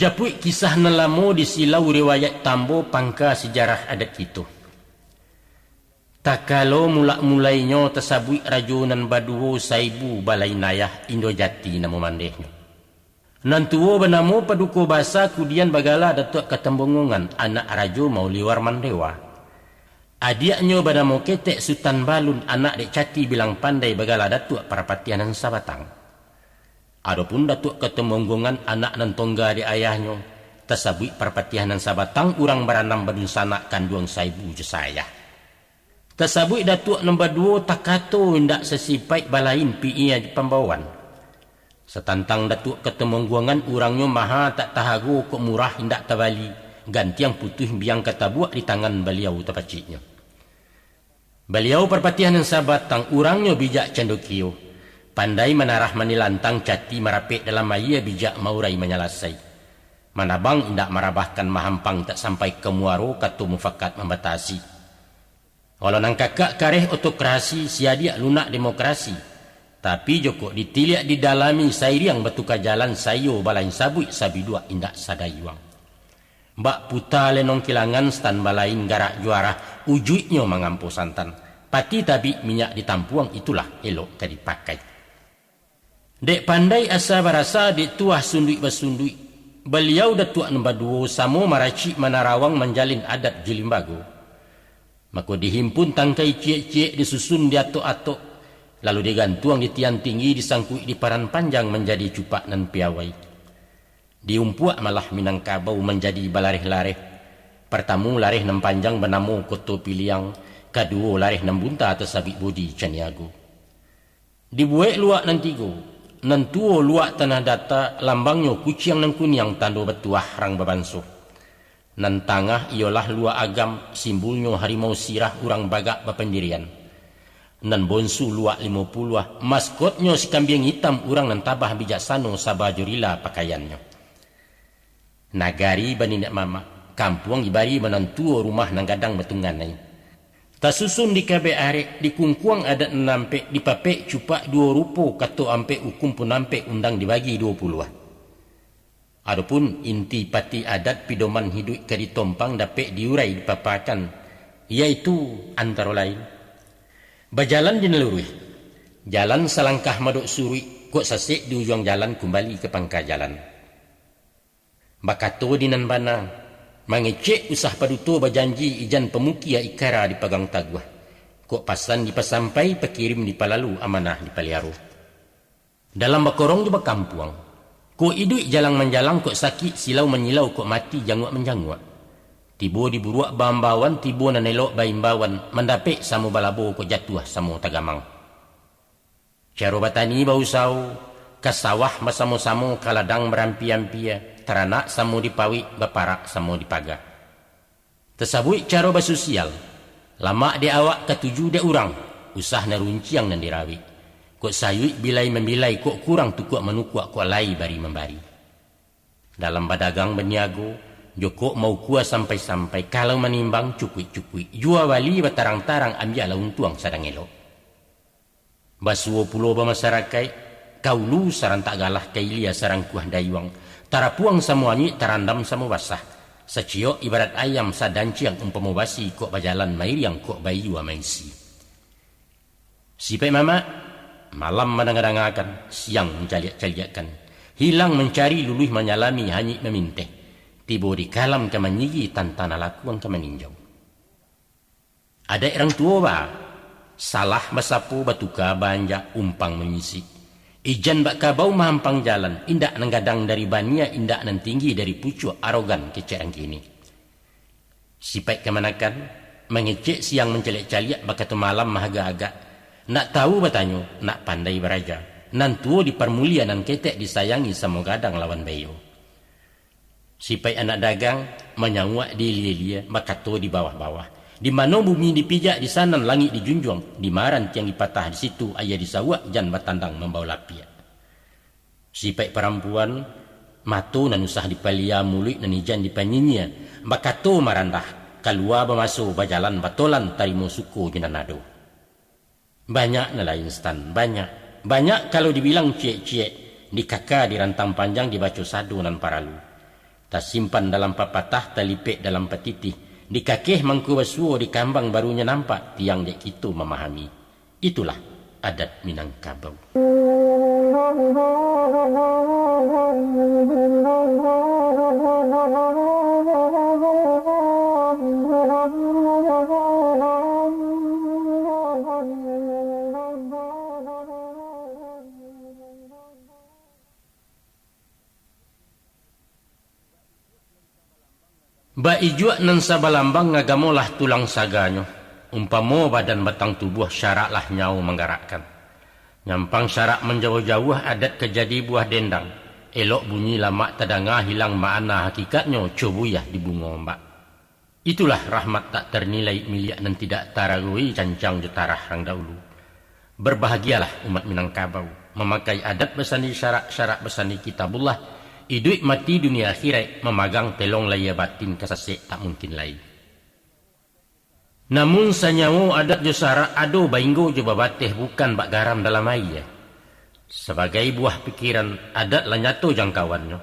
Capuik kisah nan lamo di silau riwayat tambo pangka sijarah adat kito. Takalo mulak-mulainyo tasabuik rajo nan baduo saibu balain ayah Indo Jati namo mandehnyo. Nan tuo banamo Paduko Basa kudian bagala Datuak Katambonggongan anak rajo Mauliwar Mandewa. Adiaknyo banamo Ketek Sutan Balun anak dek Cati Bilang Pandai bagala Datuak Parpatiah Nan Sabatang. Adopun Datuak Katambonggongan anak nan tongga dek ayahnyo, tasabuik Parpatiah Nan Sabatang urang baranam badunsanak kanduang saibu jo saayah. Tasabuik Datuak nan baduo takato indak sasipaik balain piia di pambawaan. Satantang Datuak Katambonggongan urangnyo maha tak tahago kok murah indak tabali, gantiang putuih biang katabuak di tangan baliau tapaciknyo. Baliau Parpatiah Nan Sabatang urangnyo bijak candokio, pandai manarah manilantang cati marapek dalam aia bijak maurai manyalasai. Manabang indak marabahkan mahampang tak sampai ka muaro kato mufakat mambatasi. Walau nan kakak kareh otokrasi, siadiak lunak demokrasi, tapi jokok ditiliak didalami sairiang batuka jalan saiyo balain sabuik sabiduak indak sadayuang. Bak puta lenong kilangan stan balain garak juarah, ujuiknyo mangampo santan. Pati tabik minyak ditampuang itulah elok ka dipakai. Dek pandai asa barasa dek tuah sunduik basunduik, baliau Datuak nan baduo samo maracik manarawang manjalin adat jo limbago. Mako dihimpun tangkai ciek-ciek disusun di atok-atok, lalu digantuang di tian tinggi disangkuik di paran panjang manjadi cupak nan piawai. Diumpuak malah Minangkabau manjadi balareh-lareh. Partamu lareh nan panjang banamo Koto Piliang, kaduo lareh nan bunta tasabuik Bodi Caniago. Dibuek luak nan tigo, nan tuo luak tanah data, lambangnyo kuciang nan kuniang tando batuah rang babanso. Nan tangah iyolah luak agam, simbulnyo harimau sirah urang bagak bapandirian. Nan bonsu luak limo puluah, maskotnyo si kambiang itam urang nan tabah bijaksano saba jo rila pakaiannyo. Nagari baniniak mamak, kampuang ibari manantuo rumah nan gadang batungganai. Tasusun di kabek arek, di kungkuang adat nan ampek, dipapek cupak duo rupo, kato ampek ukun pun ampek undang dibagi duo puluah. Adopun inti pati adat pidoman hiduik ka ditompang dapek diurai dipapakan, yaitu antaro lain, bajalan di nan luruih, jalan salangkah madok suruik, kok sasek di ujuang jalan kumbali ka pangka jalan. Bakato di nan bana, mangecek usah paduto bajanji ijan pamukia ikara dipagang taguah, kok pasan dipasampai pakirim dipalalu amanah dipaliaro. Dalam bakorong jo bakampuang, kok iduik jalang manjalang kok sakik silau manyilau kok mati janguak manjanguak. Tibo di buruak baambawan tibo nan elok baimbauan mandapek samo balabo kok jatuah samo tagamang. Caro batani bausawo, ka sawah basamo-samo, ka ladang barampia-ampia, taranak samo dipawik, baparak samo dipaga. Tasabuik caro basusial, lamak dek awak katuju dek urang, usah nan runciang nan dirawik. Kok sayuik bilai mambilai, kok kurang tukuak manukuak, kok lai bari mambari. Dalam badagang baniago, jokok maukua sampai-sampai, kalau manimbang cukuik-cukuik, jua bali batarang-tarang, ambiaklah untuang sadang elok. Basuo pulo bamasarakaik, ka ulu sarantak galah, ka ilia sarangkuah dayuang, tarapuang samo anyuik, tarandam samo basah, saciok ibarat ayam, sadanciang umpamo basi, kok bajalan mairiang, kok baiyua maisi. Sipaik mamak, malam mandanga-dangakan, siang mancaliak-caliakkan, hilang mancari, luluih manyalami, hanyuik maminteh, tibo di kalam ka manyigi, tantana lakuang ka maninjau. Adaik rang tuo ba, salah basapo, batuka baanjak, umpang manyisik. Ijan bak kabau mahampang jalan, indak nan gadang dari bania, indak nan tinggi dari pucuak, arogan kecek rang kini. Sipaik kamanakan, mangecek siang mancaliak-caliak, bakato malam maagak-agak. Nak tahu batanyo, nak pandai baraja. Nan tuo diparmulia, nan ketek disayangi, samo gadang lawan baiyo. Sipaik anak dagang, manyauak di ilia-ilia, bakato di bawah-bawah. Di mano bumi dipijak, di sanan langik dijunjuang, di ma rantiang dipatah, di situ aia disauak, jan batandang mambao lapiak. Sipaik parampuan, mato nan usah dipalia, muluik nan ijan dipanyinyia, bakato marandah, kalua bamaso, bajalan batolan, tarimo suko jo nan ado. Banyak nan lain, Stan, banyak. Banyak kalau dibilang ciek-ciek, dikaka di rantang panjang, dibaco sado nan paralu. Tasimpan dalam papatah, talipek dalam patitih. Dikakeh mangko basuo, dikambang barunyo nampak, tiang dek kito mamahami. Itulah adat Minangkabau. Bak ijuak nan sabalambang, agamo lah tulang saganyo. Umpamo badan batang tubuah, syarak lah nyawo manggarakkan. Nyampang syarak manjauah-jauah, adat ka jadi buah dendang. Elok bunyi lamak tadanga, hilang makna hakikatnyo, co buyah di bungo ombak. Itulah rahmat tak tarnilai, miliak nan tidak taragoi, cancang jo tarah rang daulu. Barbahagialah umat Minangkabau, mamakai adat basandi syarak, syarak basandi Kitabullah, iduik mati dunia akhiraik, mamagang telong lahia batin, ka sasek tak mungkin lai. Namun sanyawo adat jo syarak ado bainggo jo babateh, bukan bak garam dalam aia. Sabagai buah pikiran, adat lah nyato jangkauannyo.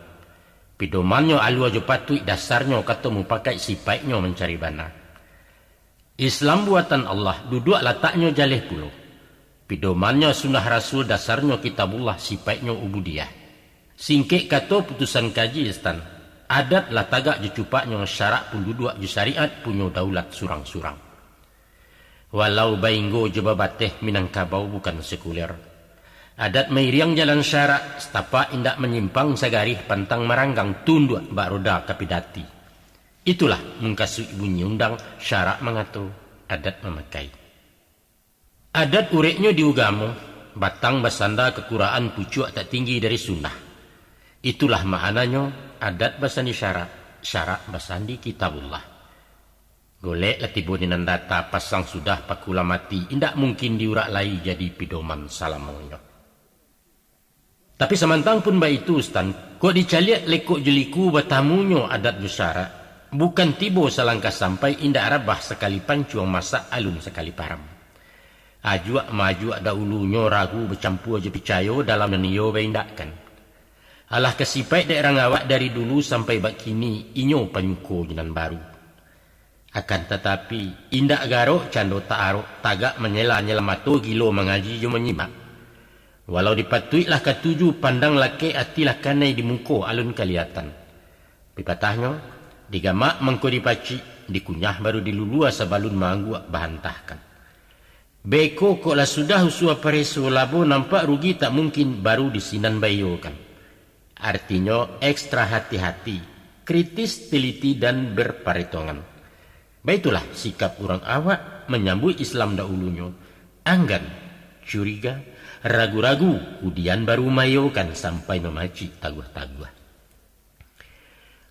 Pidomannyo alua jo patuik, dasarnyo kato mupakaik, sipaiknyo mancari bana. Islam buatan Allah, duduak lataknyo jaleh pulo. Pidomannyo sunnah Rasul, dasarnyo Kitabullah, sipaiknyo ubudiah. Singkek kato putusan kaji, Stan, adat lah tagak jo cupaknyo, syarak pun duduak jo syariat, punyo daulat surang-surang. Walau bainggo jo babateh, Minangkabau bukan sekuler. Adat mairiang jalan syarak, satapak indak manyimpang, sagarih pantang maranggang, tunduak bak roda ka pidati. Itulah mungkasuik bunyi undang, syarak mangato, adat mamakai. Adat ureknyo di ugamo, batang basanda ka Quran, pucuak tak tinggi dari sunnah. Itulah maknanyo, adat basandi syarak, syarak basandi Kitabullah. Golek lah tibo di nan data, pasang sudah paku lah mati, indak mungkin diurak lai, jadi pidoman salamonyo. Tapi samantang pun baitu, Stan, kok dicaliak lekok jo liku, batamunyo adat jo syarak, bukan tibo salangkah sampai, indak rabah sakali pancuang, masak alun sakali param. Ajuak maajuak daulunyo, ragu bacampua jo picayo, dalam nan iyo baindakkan. Alah ka sipaik dek rang awak, dari dulu sampai bak kini, inyo panyuko jo nan baru. Akan tatapi, indak garok cando taarok, tagak manyela-nyela mato, gilo mangaji jo manyimak. Walau dipatuik lah katuju, pandang lakek ati lah kanai, di muko alun kaliatan. Pipatahnyo, digamak mangko dipacik, dikunyah baru dilulua, sabalun maangguak bahantahkan. Beko kok lah sudah usua pareso, labo nampak rugi tak mungkin, baru di sinan baiyokan. Artinyo, ekstra hati-hati, kritis, teliti, dan berparetongan. Baitulah sikap urang awak manyambuik Islam daulunyo, anggan, curiga, ragu-ragu, kudian baru maiyokan, sampai mamacik taguah-taguah.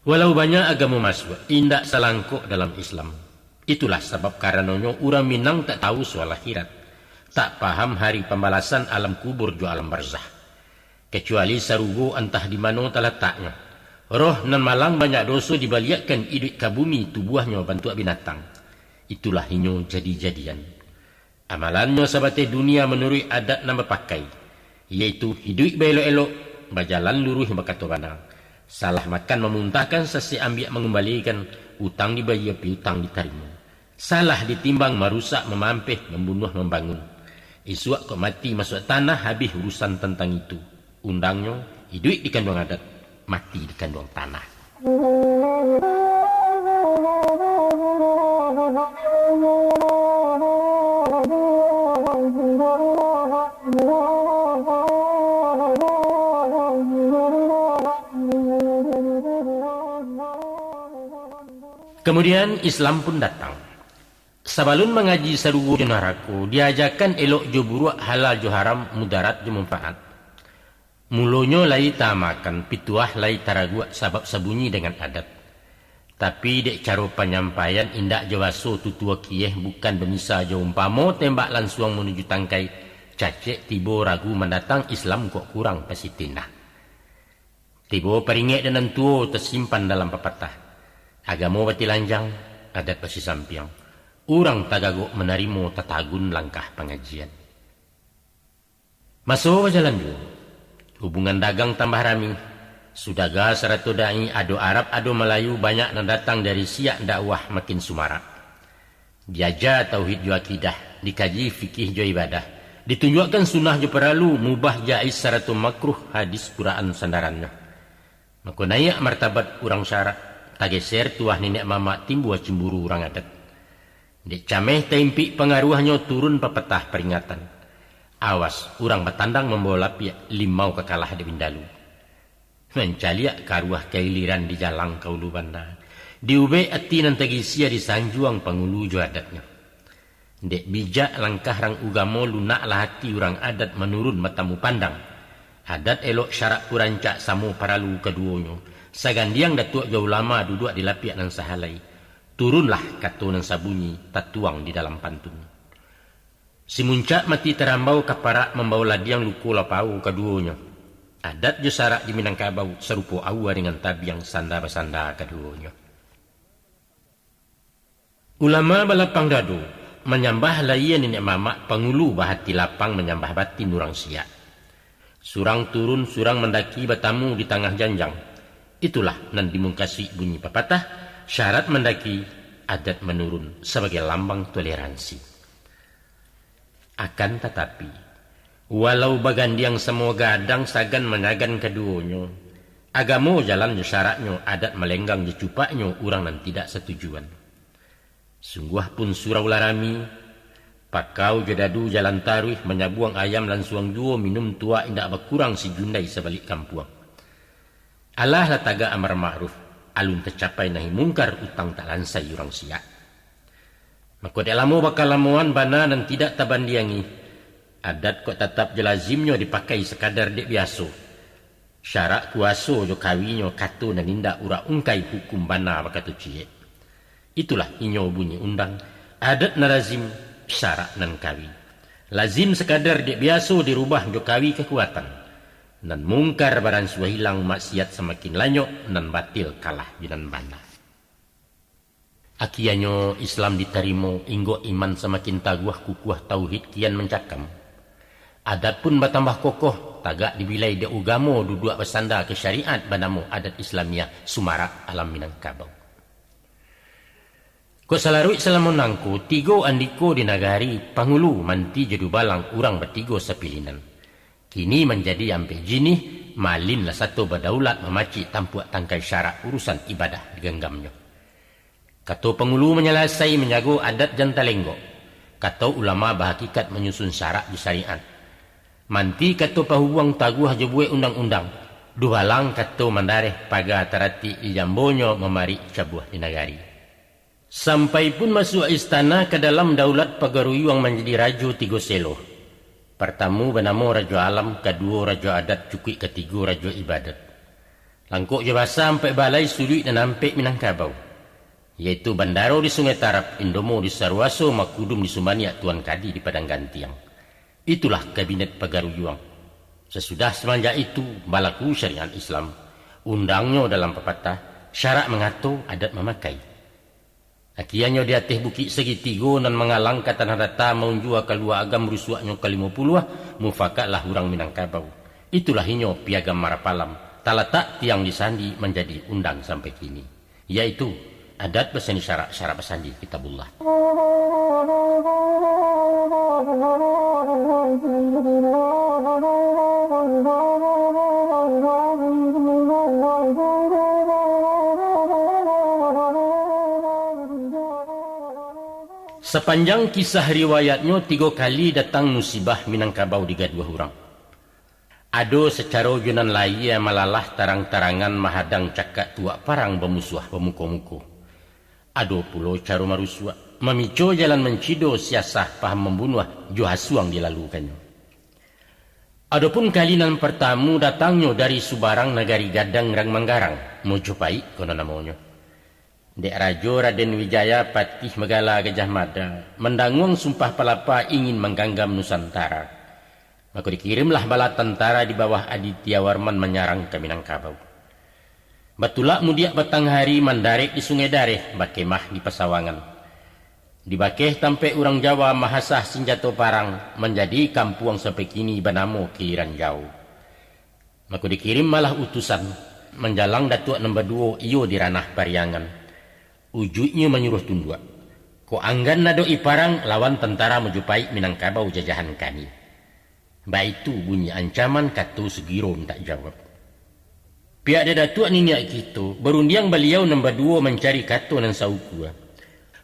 Walau banyak agamo masuak, indak salangkok dalam Islam. Itulah sabab karanonyo urang Minang tak tahu soal akhirat, tak paham hari pambalasan, alam kubur jo alam barzah. Kacuali sarugo antah di mano talataknyo. Roh nan malang banyak doso dibaliakkan, iduik ka bumi tubuahnyo bantuak binatang. Itulah inyo jadi-jadian. Amalannyo sabateh dunia manuruik adat nan bapakai, yaitu iduik baelok-elok, bajalan luruih bakato bana. Salah makan mamuntahkan, sasek ambiak mangumbalikan, utang dibayia piutang ditarimo. Salah ditimbang marusak mamampeh, mambunuah mambangun. Isuak kok mati masuak tanah, habih urusan tantang itu. Undangnyo, iduik di kanduang adat, mati di kanduang tanah. Kamudian, Islam pun datang. Sabalun mangaji sarugo jo narako, diajakan elok jo buruak, halal jo haram, mudarat jo manfaat. Mulonyo lai taamakan, pituah lai taraguak, sabab sabunyi dengan adat. Tapi, dek caro panyampaian, indak jo baso tutua kieh, bukan bamisa jo umpamo, tembak lansuang manuju tangkai, cacek tibo ragu mandatang, Islam kok kurang pasitinah. Tibo paringek dek nan tuo, tasimpan dalam papatah. Agamo batilanjang, adat basisampiang. Urang tagagok manarimo, tatagun langkah pangajian. Maso bajalan juo, hubungan dagang tambah rami. Sudaga sarato dai, ado Arab, ado Malayu, banyak nan datang dari siak dakwah makin sumarak. Diaja tauhid jo akidah, dikaji fikih jo ibadah, ditunjuakkan sunnah jo paralu, mubah jaiz sarato makruh hadis Quran sandarannyo. Mako naiak martabat urang syarak, tageser tuah niniak mamak, timbua cimburu urang adat. Dek cameh taimpik pangaruahnyo, turun papatah paringatan. Awas, urang batandang mambawa lapiak, limau ka kalah dek bindalu. Mancaliak karuah kailiran, dijalang ka ulu banda. Diubek ati nan tagisia, disanjuang pangulu jo adatnyo. Dek bijak langkah rang ugamo, lunaklah ati urang adat manurun batamu pandang. Adat elok syarak pun rancak, samo paralu kaduonyo. Sagandiang datuak jo ulama, duduak di lapiak nan sahalai. Turunlah kato nan sabunyi, tatuang di dalam pantun. Simuncak mati tarambau, kaparak mambawa ladiang, luko lapau kaduonyo. Adat jo syarak di Minangkabau, sarupo aua dengan tabiang, sanda basanda kaduonyo. Ulama balapang dado, manyambah layie niniak mamak, pangulu bahati lapang, manyambah batin urang siak. Surang turun, surang mandaki, batamu di tangah janjang. Itulah nan dimungkasi bunyi papatah, syarat mandaki, adat manurun sabagai lambang toleransi. Akan tatapi, walau bagandiang samo gadang, sagan manyagan kaduonyo, agamo jalan jo syaraknyo, adat malenggang jo cupaknyo, urang nan tidak satujuan. Sungguah pun surau lah rami, pakau jo dadu jalan taruih, manyabuang ayam lansuang juo, minum tuak indak bakurang, sijundai sabalik kampuang. Alah lah tagak amar ma'ruf, alun tacapai nahi mungkar, utang tak lansai urang siak. Mako dek lamo bakalamoan, bana nan tidak tabandiangi, adat kok tatap jo lazimnyo dipakai sakadar dek biaso. Syarak kuaso jo kawinyo, kato nan indak urak ungkai, hukum bana bakato ciek. Itulah inyo bunyi undang, adat nan lazim, syarak nan kawi. Lazim sakadar dek biaso, dirubah jo kawi kakuatan. Nan mungkar baransua hilang, maksiat samakin lanyok, nan batil kalah jo nan bana. Akianyo Islam ditarimo, inggok iman samakin taguah, kukuah tauhid kian mancakam. Adat pun batambah kokoh, tagak dibilai dek ugamo, duduak basanda ka syariat, banamo adat Islamiah, sumarak alam Minangkabau. Kok salaruik salamo nangko, tigo andiko di nagari, pangulu, manti jo dubalang, urang batigo sapilinan. Kini manjadi ampek jinih, malin lah sato badaulat, mamacik tampuak tangkai syarak, urusan ibadah diganggamnyo. Kato pangulu manyalasai, manjago adat jan talenggok. Kato ulama bahakikat, manyusun syarak jo syariat. Manti kato pahubuang, taguah jo buek undang-undang. Dubalang kato mandareh, paga taratik di jambonyo, mamarik cabuah di nagari. Sampai pun masuak istana, ka dalam daulat pagaruyuang, manjadi rajo tigo selo. Partamu banamo Rajo Alam, kaduo Rajo Adat, cukuik katigo Rajo Ibadat. Langkok jo basa ampek balai, suduik nan ampek Minangkabau, yaitu Bandaro di Sungai Tarab, Indomo di Saruaso, Makudum di Sumbaniak, Tuan Kadi di Padang Gantiang. Itulah kabinet pagaruyuang. Sasudah samanjak itu, balaku syariat Islam, undangnyo dalam papatah, syarak mangato, adat mamakai. Akianyo di ateh bukik sagitigo, nan mangalang ka tanah data, maunjua ka lua agam, rusuaknyo ka limo puluah, mufakatlah urang Minangkabau. Itulah inyo Piagam Marapalam, talatak tiang di sandi, manjadi undang sampai kini. Yaitu, adat basandi syarak, syarak basandi Kitabullah. Sapanjang kisah riwayatnyo, tigo kali datang musibah Minangkabau digaduah urang. Ado sacaro jo nan layie malalah, tarang-tarangan mahadang, cakak tuak parang, bamusuah bamuko-muko. Ado pulo caro marusuak, mamico jalan mancido, siasah paham mambunuah, jo hasuang dilalukannyo. Adopun kali nan partamu datangnyo dari subarang nagari gadang rang manggarang, Mojopahit kono namonyo. Dek Rajo Raden Wijaya Patih Magala Gajah Mada, mandanguang Sumpah Palapa ingin mangganggam Nusantara. Mako dikirimlah bala tantara di bawah Aditya Warman manyarang ka Minangkabau. Batulak mudiak batang hari, mandarek di Sungai Dareh, bakemah di Pasawangan. Di Bakeh tampek urang Jawa mahasah sinjato parang, manjadi kampuang sampai kini banamo Kiliran Jauh. Mako dikirim malah utusan, Manjalang Datuak nan baduo iyo di ranah Pariangan. Ujuiknyo manyuruah tunduak. Kok anggan nadok-i parang lawan tantara Mojopaik Minangkabau jajahan kami. Baitu bunyi ancaman kato sugiro mintak jawab. Pihak dari Datuak niniak kito, barundiang baliau nan baduo mancari kato nan saukua.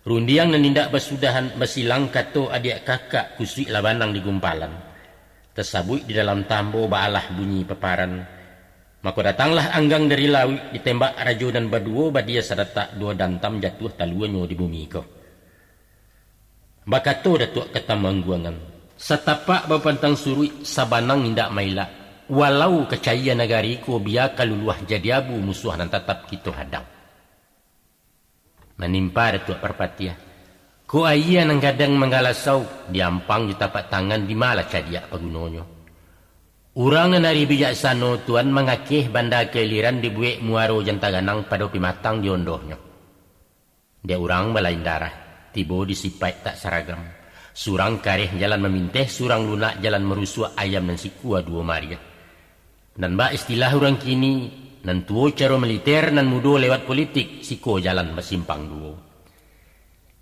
Rundiang nan indak basudahan basilang kato adiak kakak kusuik labanang di gumpalan. Tasabuik di dalam tambo baalah bunyi paparan. Mako datanglah anggang dari lauik ditembak rajo nan baduo badia sadatak duo dantam jatuah taluonyo di bumi ko. Bakato Datuak Katamangguangan, satapak bapantang suruik sabanang indak mailak, walau kacayia nagari ko biakan luluah jadi abu musuah nan tatap kito hadang. Manimpa Datuak Parpatiah, ko ayie nan gadang manggalasau, diampang di tapak tangan di ma lah cadiak pagunonyo. Urang nan arih bijaksano tuan mangakeh banda kailiran dibuek muaro jan taganang pado pimatang di ondohnyo. Dek urang balain darah, tibo di sipaik tak saragam. Surang kareh jalan maminteh, surang lunak jalan marusuak ayam nan sikua duo mariah. Nan bak istilah urang kini, nan tuo caro militer, nan mudo lewat politik, siko jalan basimpang duo.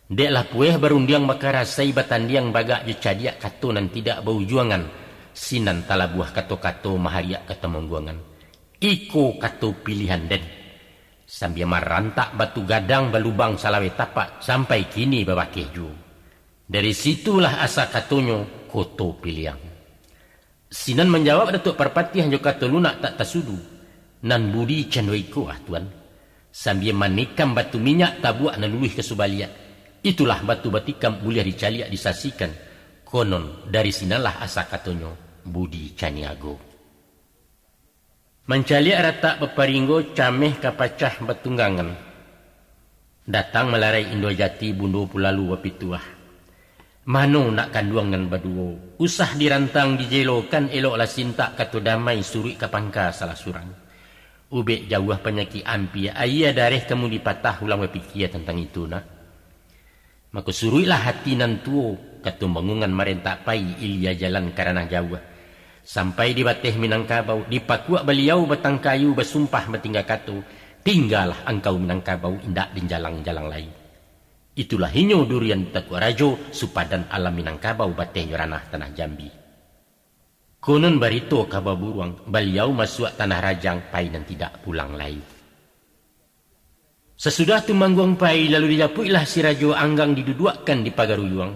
Dek lah pueh barundiang bakarasai batandiang bagak jo cadiak kato nan tidak baujuangan, sinan talabuah kato-kato mahariak Katamangguangan. Iko kato pilihan den. Sambia marantak batu gadang balubang salaweh tapak, sampai kini babakeh juo. Dari situlah asa katonyo Koto Piliang. Sinan manjawab Datuak Parpatiah jo kato lunak tak tasudu, nan budi cando iko ah tuan, sambia manikam batu minyak tabuak nan luluih ka subaliak. Itulah batu batikam buliah dicaliak disasikan, konon dari sinanlah asa katonyo Budi Caniago. Mancaliak ratak baparinggo cameh ka pacah batunggangan. Datang malarai Indo Jati Bundo Pulalu bapituah. Mano nak kanduang nan baduo, usah dirantang dijelokan eloklah sintak kato damai suruik ka pangka salah surang. Ubek jauah panyakik ampia, ayie dareh kamu dipatah ulang bapikia tantang itu nak. Mako suruiklah hati nan tuo, kato bangungan marentak pai ilia jalan ka ranah jauah. Sampai di bateh Minangkabau, dipakuak baliau batang kayu basumpah batingga kato, tinggalah angkau Minangkabau indak dinjalang-jalang lai. Itulah inyo durian di takuak rajo, supadan alam Minangkabau bateh jo ranah tanah Jambi. Konon barito ka baburuang, baliau masuak tanah rajang pai nan tidak pulang lai. Sasudah Tumangguang pai, lalu dijapuiklah si rajo anggang diduduakkan di pagaruyuang,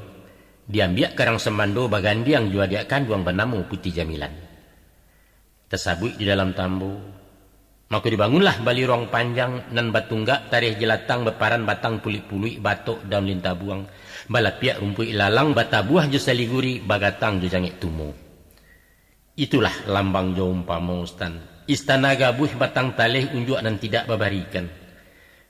diambiak karang sambando bagandiang jo adiak kanduang banamo Puti Jamilan. Tasabuik di dalam tambo, mako dibangunlah baliruang panjang nan batunggak tareh jelatang baparan batang puluik-puluik batok daun lintabuang, balapiak rumpuik lalang batabuah jo saliguri bagatang jo jangek tumo. Itulah lambang jo umpamo stan-, istana gabuih batang taleh unjuak nan tidak babarikan.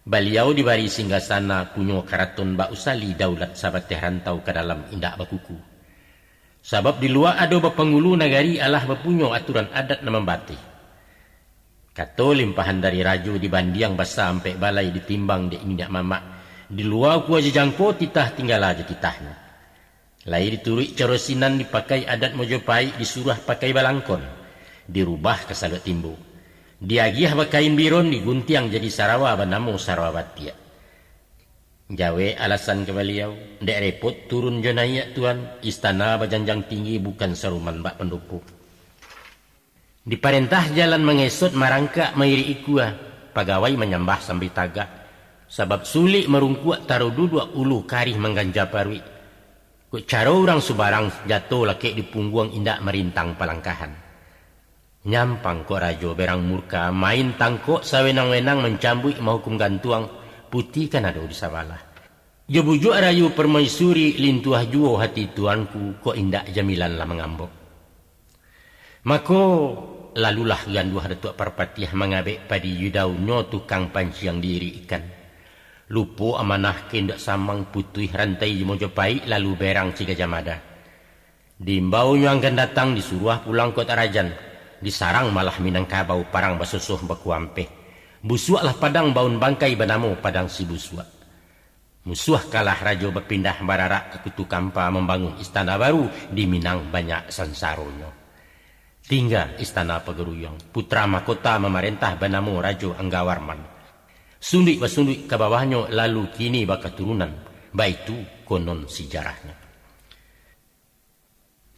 Baliau dibari singgasana punyo karaton bak usali daulat sabateh rantau ka dalam indak bakuku. Sabab di lua ado bapangulu nagari alah bapunyo aturan adat nan mambateh. Kato limpahan dari rajo dibandiang basa ampek balai ditimbang dek niniak mamak, di lua kua jo jangko titah tinggala jo titahnyo. Lai dituruik caro sinan dipakai adat Mojopaik disuruah pakai balangkon, dirubah ka saluak timbo. Diagiah bakain biron diguntiang jadi sarawa banamo sarawa batiak. Jawek alasan ka baliau, dek repot turun jo naiak tuan, istana bajanjang tinggi bukan saruman bak pandopo. Diparentah jalan mangesot marangkak mairik ikua, pagawai manyambah sambil tagak, sabab sulik marungkuak taro duduak ulu karih mangganja paruik. Kok caro urang subarang jato lakek di pungguang indak marintang palangkahan. Nyampang kok rajo berang murka main tangkok sawenang-wenang mancambuik mahukum gantuang, Puti kan ado di sabalah. Jo bujuak rayu parmaisuri lintuah juo hati tuanku kok indak Jamilan lah mangambok. Mako, lalulah ganduah Datuak Parpatiah mangabek padi yudaunyo tukang panciang diirik ikan. Lupo amanah ke indak samang putuih rantai di Mojopaik lalu berang si Gajah Mada. Diimbaunyo anggan datang disuruah pulang kok tak rajan, disarang malah Minangkabau parang basosoh bakuampeh. Busuaklah padang baun bangkai banamo Padang Sibusuak. Musuah kalah rajo bapindah bararak ka Kutu Kampa mambangun istana baru di Minang banyak sansaronyo. Tingga istana Pagaruyuang, putra mahkota mamarentah banamo Rajo Anggawarman. Sunduik basunduik ka bawahnyo, lalu kini bakaturunan, baitu konon sijarahnyo.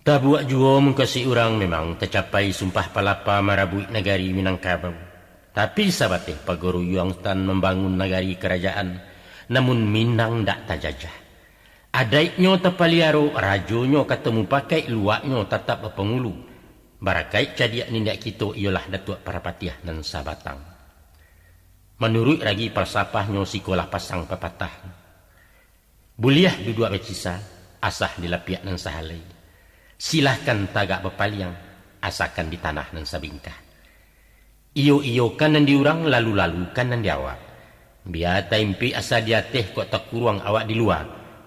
Tabuak juo mukasuik urang, memang tacapai sumpah palapa marabuik nagari Minangkabau. Tapi sabateh Pagaruyuang tan mambangun nagari karajaan, namun Minang ndak tajajah. Adaiknyo tapaliaro, rajonyo kato mupakaik, luaknyo tatap bapangulu. Barakaik cadiak niniak kito iyolah Datuak Parapatiah nan sabatang. Manuruik ragi palsapahnyo, sikolah pasang papatah. Buliah duduak bacisa, asa di lapiak nan sahalai. Silahkan tagak bapaliang, asakan di tanah nan sabingkah. Iyo-iyokan nan di urang, lalu-lalukan nan di awak. Bia taimpik asa di ateh, kok takuruang awak di lua.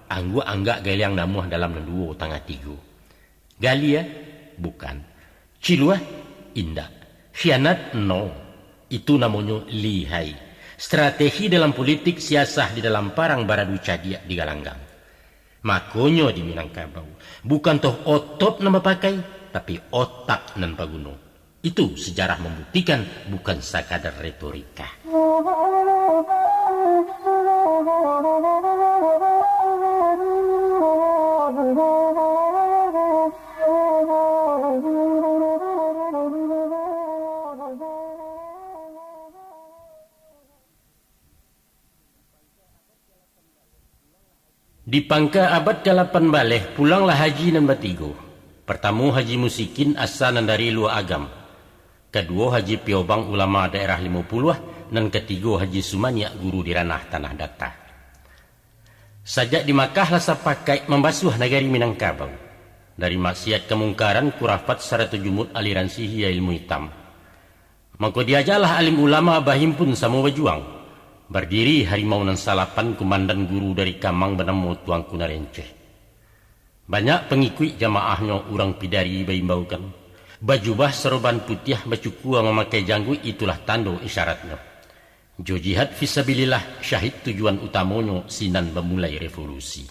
Angguak anggak galiang namuah, dalam nan duo tangah tigo. Galia? Bukan. Ciluah? Indak. Khianat? No. Itu namonyo lihai. Strategi dalam pulitik, siasah di dalam parang, baradu cadiak di galanggang. Makonyo di Minangkabau, bukan toh otot nan bapakai, tapi otak nan baguno. Itu sejarah mambuktikan, bukan sakadar retorika. Di pangka abad kalapan baleh, pulanglah haji nan batigo. Partamo Haji Musikin, asa nan dari Lua Agam. Kaduo Haji Piobang, ulama daerah Limo Puluah, nan katigo Haji Sumaniak, guru di ranah Tanah Data. Sajak di Makkah lah sapakaik mambasuah nagari Minangkabau. Dari maksiat kamungkaran, kurafat, sarato jumut, aliran sihia, ilmu itam. Mako diajalah alim ulama bahimpun samo bajuang. Bardiri harimau nan salapan, kumandan guru dari Kamang banamo Tuanku Narenceh. Banyak pangikuik jamaahnyo urang Pidari baimbaukan. Bajubah saroban putiah, bacukua mamakai jangguik, itulah tando isyaratnyo. Jo jihad fisabilillah, syahid tujuan utamonyo, sinan bamulai revolusi.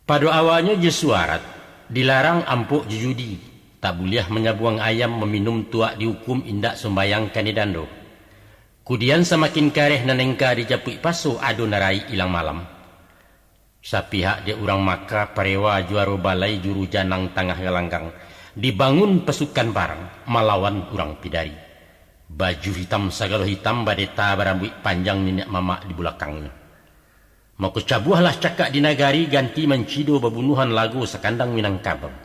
Pado awalnyo jo suarat, dilarang ampok jo judi, tak buliah manyabuang ayam, maminum tuak diukum, indak sumbayang kanai dando. Kudian samakin kareh nan engka dijapuik paso, ado nan raik ilang malam. Sapihak dek urang Makkah, parewa juaro balai, juru janang tangah galanggang, dibangun pasukan parang malawan urang Pidari. Baju hitam sagalo hitam, badeta barambuik panjang, niniak mamak di bulakangnyo. Mako cabuahlah cakak di nagari, ganti mancido babunuahan, lago sakandang Minangkabau.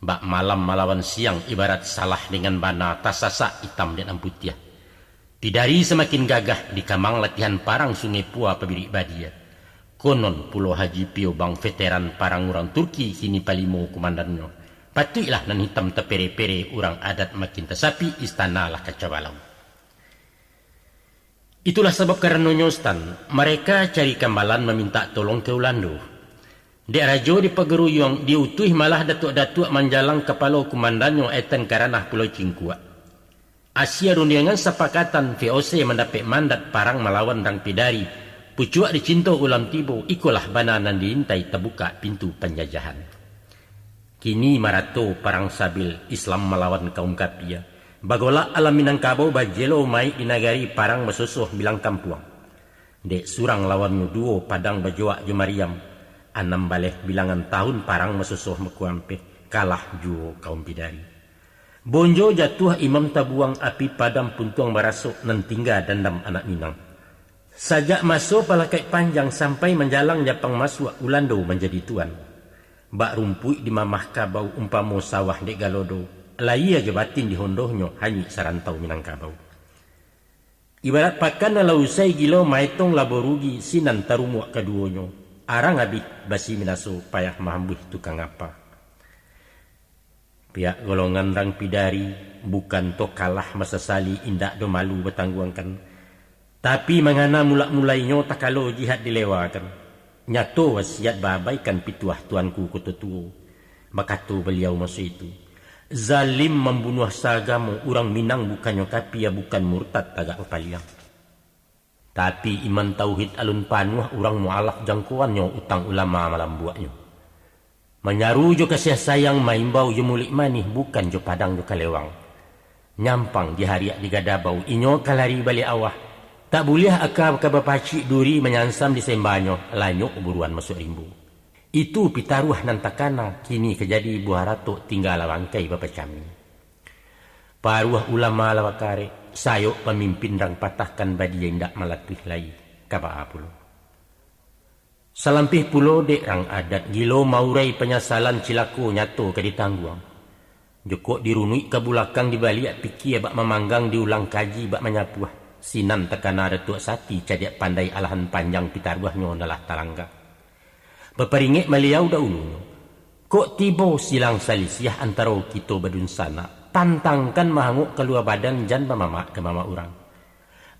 Bak malam malawan siang, ibarat salah dengan bana, tasasak itam dek nan putiah. Pidari samakin gagah, di Kamang latihan parang, Sungai Pua pabirik badia. Konon pulo Haji Piobang veteran parang urang Turki, kini palimo kumandannyo. Patuiklah nan hitam tapere-pere, urang adat makin tasapik, istana lah kacau balau. Itulah sabab karanonyo, Sutan, mareka cari kambalan mamintak tolong ka Ulando. Dek rajo di Pagaruyuang diutuih malah datuak-datuak manjalang kapalo kumandannyo Etan ka ranah Pulau Cingkuak. Asia rundiangan sapakatan V O C mandapek mandat parang malawan rang Pidari, pucuak dicinto ulam tibo, ikolah bana nan diintai, tabukak pintu panjajahan. Kini marato parang sabil Islam malawan kaum kapia. Bagolak alam Minangkabau, bajelo maik di nagari, parang basosoh bilang kampuang. Dek surang lawannyo duo, Padang Bajoak jo Mariam. Anam baleh bilangan tahun parang basosoh bakuampeh, kalah juo kaum Pidari. Bonjo jatuah imam tabuang, api padam puntuang barasok, nan tingga dandam anak Minang. Sajak maso Palakaik Panjang sampai manjalang Japang masuak, Ulando manjadi tuan. Bak rumpuik dimamah kabau, umpamo sawah dek galodo, layie jo batin dihondohnyo, hanyuik sarantau Minangkabau. Ibarat pakan nan lah usai gilo, maetong labo rugi, sinan tarumuak kaduonyo. Arang abih basi minaso, payah maambuih tukang apa. Pihak golongan rang Pidari, bukan toh kalah masasali, indak doh malu batangguangkan. Tapi mangana mulak-mulainyo takalo jihad dilewakan. Nyato wasiat baabaikan pituah Tuanku Koto Tuo. Bakato baliau maso itu, "Zalim mambunuah saagamo, urang Minang bukannyo kapia, bukan murtad tagak bapaliang." Tapi iman tauhid alun panuah, urang mualaf jangkoannyo, utang ulama malambuaknyo. Manyaru jo kasiah sayang, maimbau jo muluik manih, bukan jo padang jo kalewang. Nyampang di hariak di gadabau, inyo ka lari baliak awah. Tak buliah aka ka bapacik duri, manyansam di sembanyo, lanyok buruan masuak rimbo. Itu pitaruah nan takana, kini ka jadi buah ratok, tingga lah bangkai bapacami. Paruah ulama lah bakarek, sayok pamimpin rang patahkan, badia indak malatuih lai, ka baa pulo. Salampih pulo dek rang adat, gilo maurai panyasalan, cilako nyato ka ditangguang. Jokok dirunuik ka bulakang, dibaliak pikia bak mamanggang, diulang kaji bak manyapuah. Sinan takana Datuak Sati, cadiak pandai alahan panjang, pitaruahnyo nan lah talangga. Baparingek Baliau daulunyo, kok tibo silang salisiah antaro kito badunsanak, tantangkan mahangok kalua badan, jan bamamak ka mamak urang.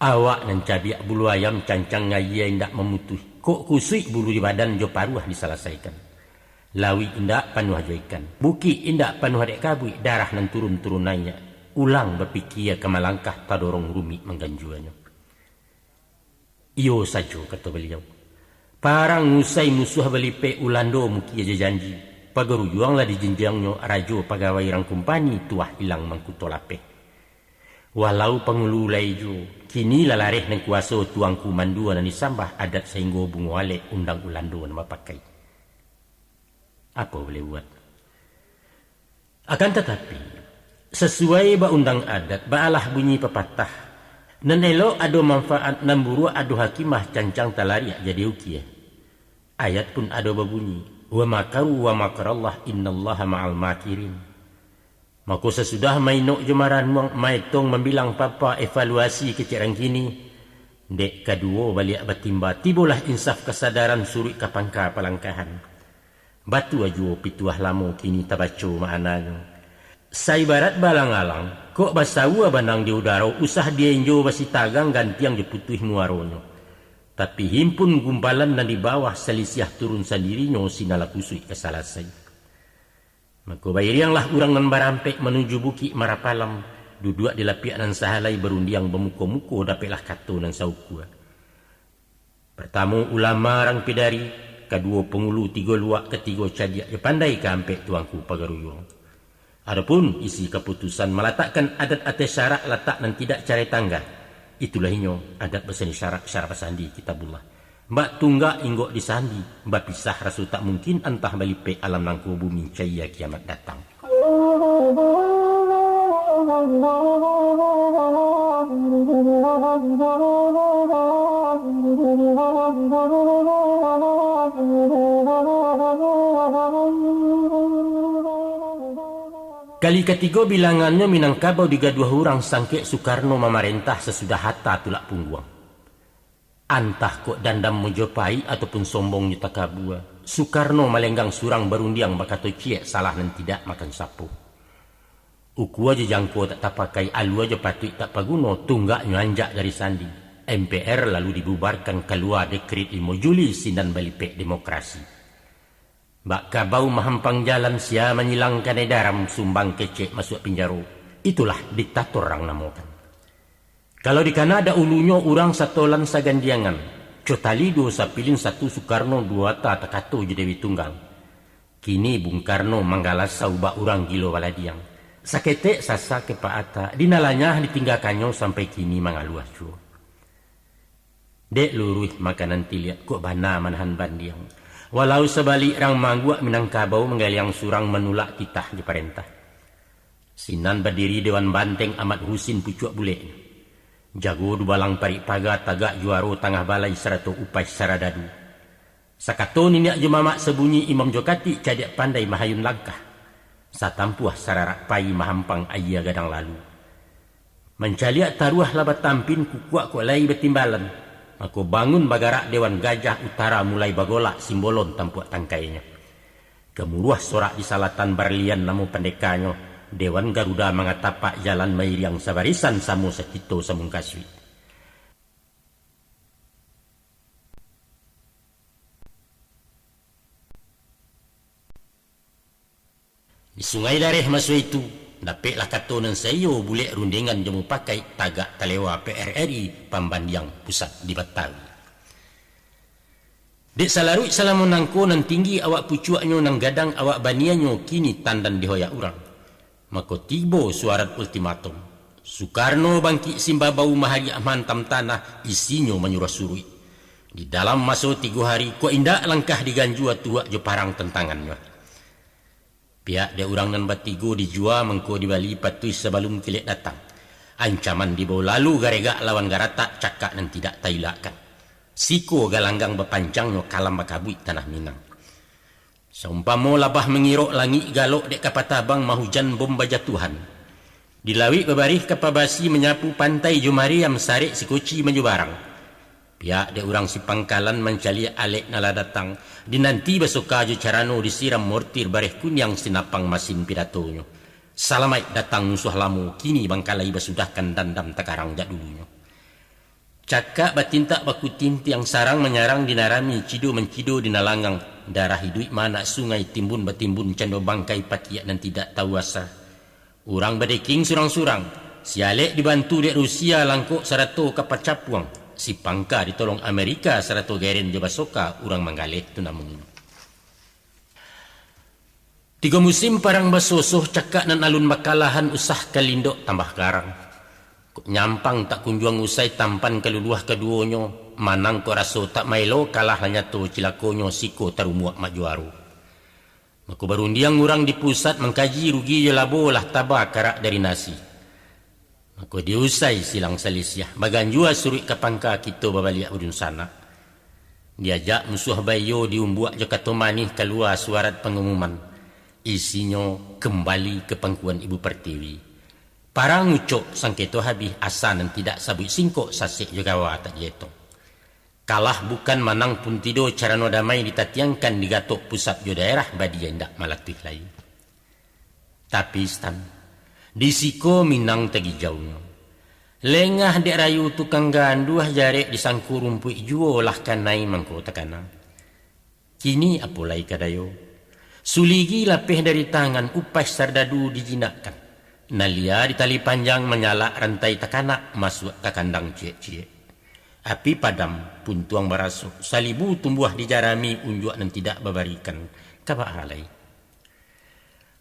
Awak nan cabiak bulu ayam, cancang ngayie indak mamutuih, kok kusuik bulu di badan jo paruah disalasaikan. Lauik indak panuah jo ikan, bukik indak panuah dek kabuik, darah nan turun-turun naiak, ulang bapikia ka malangkah, tadorong rumik mangganjuanyo. Iyo sajo, kato Baliau. Parang usai musuah balipek, ulando mukia jo janji. Pagarujuang lah dijinjiangnyo, rajo pagawai rang kumpani, tuah ilang mangkuto lapeh. Walau pangulu lai juo, kini lah lareh nan kuaso, tuangku mandua nan disambah, adat sainggo bungo alek, undang ulando nan bapakai. Apo buliah buat? Akan tatapi, sasuai ba undang adat, baalah bunyi papatah, nan elok ado manfaat, nan buruak ado hakimah, cancang talariak jadi ukia. Ayat pun ado babunyi, "Wa makaru wa makarallah, innallaha ma'al makirin." Mako, sasudah mainok jo maranuang, maetong mambilang papa, evaluasi kecek rang kini, dek kaduo baliak batimba, tibolah insaf kasadaran, suruik ka pangka palangkahan. Batua juo pituah lamo, kini tabaco maknanyo. Saibarat balang-alang, kok basaua banang di udaro, usah dienjo basitagang, gantiang jo putuih muaronyo. Tapi himpun gumpalan nan di bawah, salisiah turun sandirinyo, sinan lah kusuik ka salasai. Mako, bairianglah urang nan barampek manuju Bukik Marapalam, duduak di lapiak nan sahalai, barundiang bamuko-muko, dapeklah kato nan saukua. Partamo ulama rang Pidari, kaduo pangulu tigo luak, katigo cadiak jo pandai, kaampek tuangku pagaruyuang. Adopun isi kaputusan, malatakkan adat ateh syarak, latak nan tidak carai tangga, itulah inyo adat basandi syarak, syarak basandi Kitabullah. Bak tunggak inggok di sandi, bapisah raso tak mungkin, antah balipek alam nangko, bumi cayia kiamat datang. Kali katigo bilangannyo Minangkabau digaduah urang, sangkek Sukarno mamarentah sasudah Hatta tulak pungguang. Antah kok dandam jo paik ataupun sombong jo takabua, Sukarno malenggang surang barundiang, bakato ciek salah nan tidak makan sapo. Ukua jo jangko tak tapakai, alua jo patuik tak paguno, tunggaknyo anjak dari sandi. M P R lalu dibubarkan, kalua dekrit limo Juli, sinan balipek demokrasi. Bak kabau mahampang jalan, sia manyilangkan edaran, sumbang kecek masuak pinjaro. Itulah diktator rang namokan. Kalau dikana dahulunyo urang satolan sagandiangan, Cotali duo sapilin, satu Sukarno duo Hatta, takato jo Dewi Tunggal. Kini Bung Karno manggalasau bak urang gilo baladiang. Saketek sasa ka Pak Hatta, di nan lanyah ditinggakannyo, sampai kini mangaluah juo. Dek luruih makanan tiliak, kok bana manahan bandiang. Walau sabalik rang maangguak, Minangkabau manggaliang surang, manulak titah jo parentah. Sinan badiri Dewan Banteng Amat Husin Pucuak Bulek. Jago dubalang parik paga, tagak juaro tangah balai, sarato upai saradadu. Sakato niniak jo mamak, sabunyi imam jo katik, cadiak pandai mahayun langkah. Satampuah sararak pai, mahampang ayie gadang lalu. Mancaliak taruah lah batampin, kukuak kok lai batimbalan. Mako bangun bagarak Dewan Gajah Utara, mulai bagolak Simbolon tampuak tangkainyo. Gamuruah sorak di salatan, barlian namo pandekanyo, Dewan Garuda mangatapak, jalan mairiang sabarisan, samo sakito samungkasuik. Di Sungai Dareh maso itu, dapeklah kato nan saiyo, bulek rundengan jo mupakaik, tagak talewa P R R I, pambandiang pusat di Batawi. Dek salaruik salamo nangko nan tinggi awak pucuaknyo, nan gadang awak banianyo, kini tandan dihoyak urang. Mako tibo suarat ultimatum. Sukarno bangkik simbabau, mahariak mahantam tanah, isinyo manyuruah suruik. Di dalam maso tigo hari, kok indak langkah diganjua, tuak jo parang tantangannyo. Pihak dek urang nan batigo, dijua mangko dibali patuih sabalum kilek datang. Ancaman dibawo lalu garegak lawan garatak, cakak nan tidak tailakkan. Siko galanggang bapancangnyo, kalam bakabuik tanah Minang. Saumpamo labah mangirok, langik galok dek kapa tabang, mahujan bom bajatuahan. Di lauik babarih kapa basi, manyapu pantai jo mariam, sarek sikoci manjubarang. Pihak dek urang sipangkalan, mancaliak alek nan lah datang, dinanti basoka jo carano, disiram mortir bareh kuniang, sinapang masin pidatonyo. Salamaik datang musuah lamo, kini bangkalai basudahkan, dandam takarang jak dulunyo. Cakak batintak bakutintiang, sarang manyarang dinarami, cido mancido dinalangang, darah iduik maanak sungai, timbun batimbun cando bangkai pakiak nan tidak tahu asa. Urang badeking surang-surang, si alek dibantu dek Rusia, langkok sarato kapa capuang, si pangka ditolong Amerika, sarato geren jo basoka, urang manggaleh tu namonyo. Tigo musim parang basosoh, cakak nan alun bakalahan, usah kalindok tambah garang. Kok nyampang tak kunjuang usai, tampan kaluluah kaduonyo, manang kok raso tak maelo, kalah lah nyato cilakonyo, siko tarumuak mak juaro. Mako barundiang urang di pusat, mangkaji rugi jo labo, lah taba karak dari nasi. Mako diusai silang salisiah, baganjua suruik ka pangka, kito babaliak badunsanak. Diajak musuah baiyo, diumbuak jo kato manih, kalua suarat pangumuman. Isinyo kambali ka pangkuan Ibu Partiwi. Parang ucok sangketo habih, asa nan tidak sabuik singkok, sasek jo gawa tak dietong. Kalah bukan manang pun tido, carano damai ditatiangkan, digatok pusat jo daerah, badia indak malatuih lai. Tapi, Stan, di siko Minang tagijaunyo. Lengah dek rayu tukang ganduah, jarek disangko rumpuik juo, lah kanai mangko takana. Kini apo lai ka dayo? Suligi lapeh dari tangan, upaih sardadu dijinakkan. Nalia di tali panjang, manyalak rantai takanak, masuak ka kandang ciek-ciek. Api padam, puntuang barasok, salibu tumbuah di jarami, unjuak nan tidak babarikan, ka baa lai?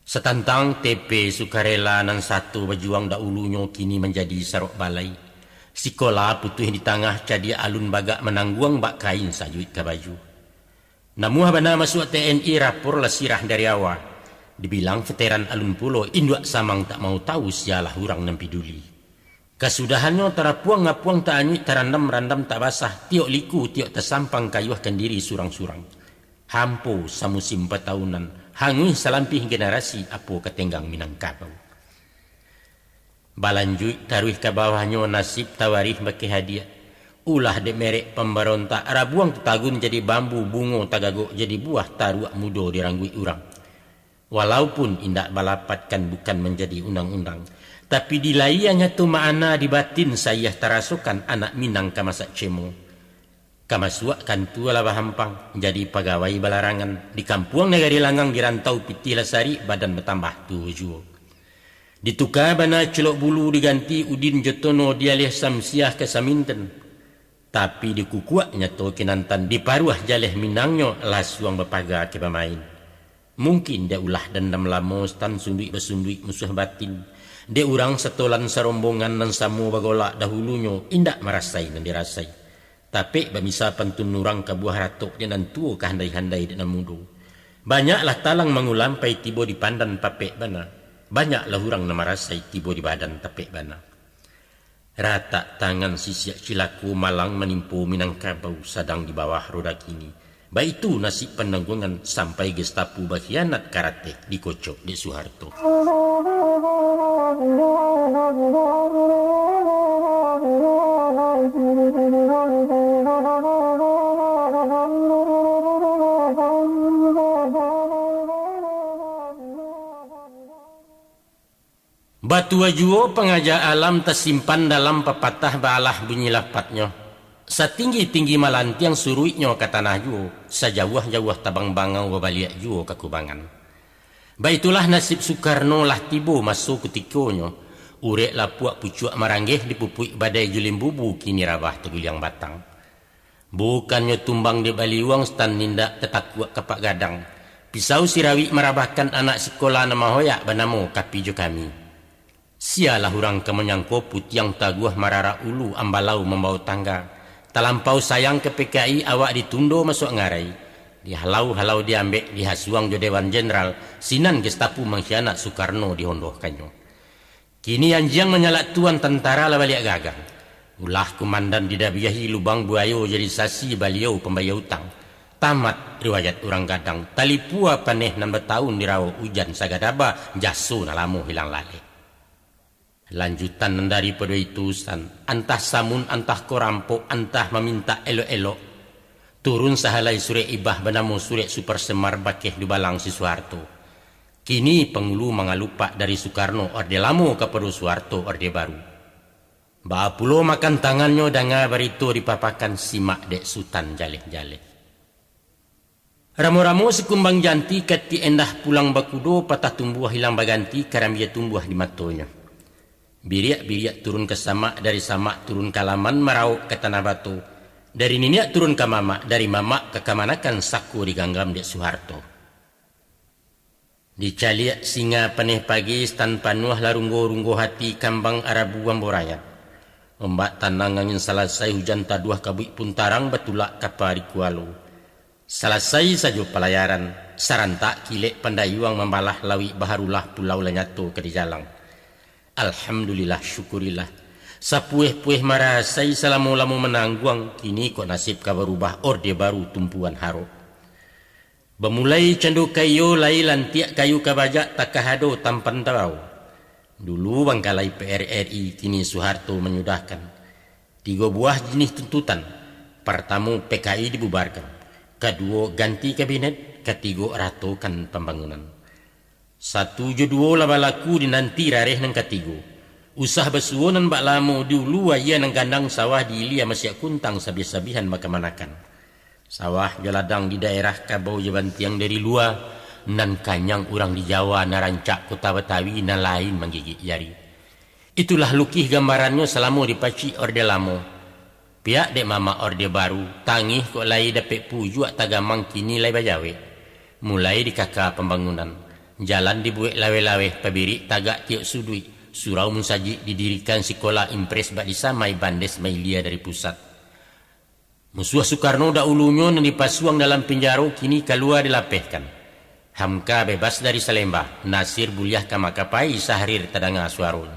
Satantang T P sukarela, nan sato bajuang daulunyo, kini manjadi sarok balai. Sikola putuih di tangah, cadiak alun bagak manangguang, bak kain sajuik ka baju. Namuah bana masuak T N I, rapor lah sirah dari awa. Dibilang veteran alun pulo, induak samang tak mau tahu, sialah urang nan piduli. Kasudahannyo tarapuang-apuang, taanyuik tarandam-randam tak basah, tiok liku tiok tasampang, kayuahkan diri surang-surang. Hampo samusim patahunan, hanguih salampih generasi, apo ka tenggang Minangkabau. Balanjuik taruih ka bawahnyo, nasib tawarih bakeh hadiah. Ulah dek merek pambarontak, rabuang tatagun jadi bambu, bungo tagagok jadi buah, taruak mudo dirangguik urang. Walaupun indak balapatkan, bukan manjadi undang-undang, tapi di layia nyato ma'ana, di batin sayah tarasokan, anak Minang ka masak cemo. Ka masuak kantua lah bahampang, jadi pagawai balarangan, di kampuang nagari langang, di rantau pitih lah sarik, badan batambah tuo juo. Dituka bana culok bulu, diganti udin jo tono, dialih samsiah ka saminten. Tapi dikukuak nyato kinantan, diparuah jaleh Minangnyo, lasuang bapaga ka bamain. Mungkin dek ulah dandam lamo, Stan, sunduik basunduik musuah batin. Dek urang satolan sarombongan, nan samo bagolak dahulunyo, indak marasai nan dirasai. Tapek bamisa pantun urang, ka buah ratok dek nan tuo, ka handai-handai dek nan mudo. Banyaklah talang mangulampai, tibo di pandan papek bana. Banyaklah urang nan marasai, tibo di badan tapek bana. Ratak tangan sisiak cilako, malang manimpo Minangkabau, sadang di bawah roda kini. Baitu nasib panangguangan, sampai Gestapo bakhianat, karateh dikocok dek Suharto. Batua juo pangaja alam, tasimpan dalam papatah, baalah bunyi lapatnyo. Satinggi-tinggi malantiang, suruiknyo ka tanah juo, sajauah-jauah tabang bangau, babaliak juo ka kubangan. Baitulah nasib Sukarno, lah tibo maso kutikonyo. Urek lapuak pucuak maranggeh, dipupuik badai jo limbubu, kini rabah taguliang batang. Bukannyo tumbang di baliuang, Stan indak tatakuak kapak gadang. Pisau sirawik marabahkan anak sikola nan mahoyak banamo Kapi jo Kami. Sialah urang ka manyangko putiang taguah mararak ulu ambalau mambawo tangga. Talampau sayang ka P K I awak ditundo masuak ngarai. Dihalau-halau diambek, dihasuang jo Dewan Jenderal, sinan Gestapo mangkhianat Sukarno dihondohkannyo. Kini anjiang manyalak tuan tantara lah baliak gagang. Ulah kumandan didabiahi lubang buayo jadi sasi baliau pambayia utang. Tamat riwayat urang gadang, talipua paneh nan bataun dirawok ujan sagadaba jaso nan lamo hilang laleh. Lanjutan nan daripado itu, San, antah samun, antah ko rampok, antah mamintak elok-elok, turun sahalai surek ibah banamo surek Super Semar bakeh dubalang si Suharto. Kini pangulu mangalupak dari Sukarno Orde Lamo kapado Suharto Orde Baru. Baa pulo makan tangannyo danga barito dipapakan, simak dek Sutan jaleh-jaleh. Ramo-ramo sikumbang janti, katiak endah pulang bakudo, patah tumbuah hilang baganti, karambia tumbuah di matonyo. Biriak-biriak turun ka samak, dari samak turun ka laman, marawok ka tanah bato. Dari niniak turun ka mamak, dari mamak ka kamanakan, sako diganggam dek Suharto. Dicaliak singa paneh pagi, Stan panuah lah runggo-runggo hati, kambang arabu ambo rayap. Ombak tanang angin salasai, hujan taduah kabuik pun tarang, batulak kapa di kualo. Salasai sajo palayaran, sarantak kilek pandayuang mambalah lauik, baharulah pulau lah nyato ka dijalang. Alhamdulillah, syukurilah. Sapueh-pueh marasai, salamo-lamo manangguang, kini kok nasib ka barubah, Orde Baru tumpuan harok. Bamulai cando kaiyo, lai lantiak kayu kabajak, takah ado tampan tabao. Dulu bangkalai P R R I, kini Suharto manyudahkan. Tigo buah jinih tuntutan. Partamo, P K I dibubarkan. Kaduo, ganti kabinet. Katigo, ratokan pambangunan. Satu jo duo lah balaku, dinanti rareh nan katigo. Usah basuo nan bak lamo, di ulu aia nan gandang, sawah diilia masiak kuntang, sabiah-sabihan bakamanakan. Sawah jo ladang di daerah, kabau jo bantiang dari lua, nan kanyang urang di Jawa, nan rancak Kota Batawi, nan lain manggigik jari. Itulah lukih gambarannyo salamo dipacik Orde Lamo. Pihak dek mamak Orde Baru, tangih kok lai dapek pujuak, tagamang kini lai bajawek. Mulai dikaka pambangunan, jalan dibuek laweh-laweh, pabirik tagak tiok suduik, surau musajik didirikan, sikola impres bak disamai, bandes mailia dari pusat. Musuah Sukarno daulunyo nan dipasuang dalam pinjaro, kini kalua dilapehkan. Hamka bebas dari Salemba, Nasir buliah ka Makapai, Sahrir tadanga suaronyo.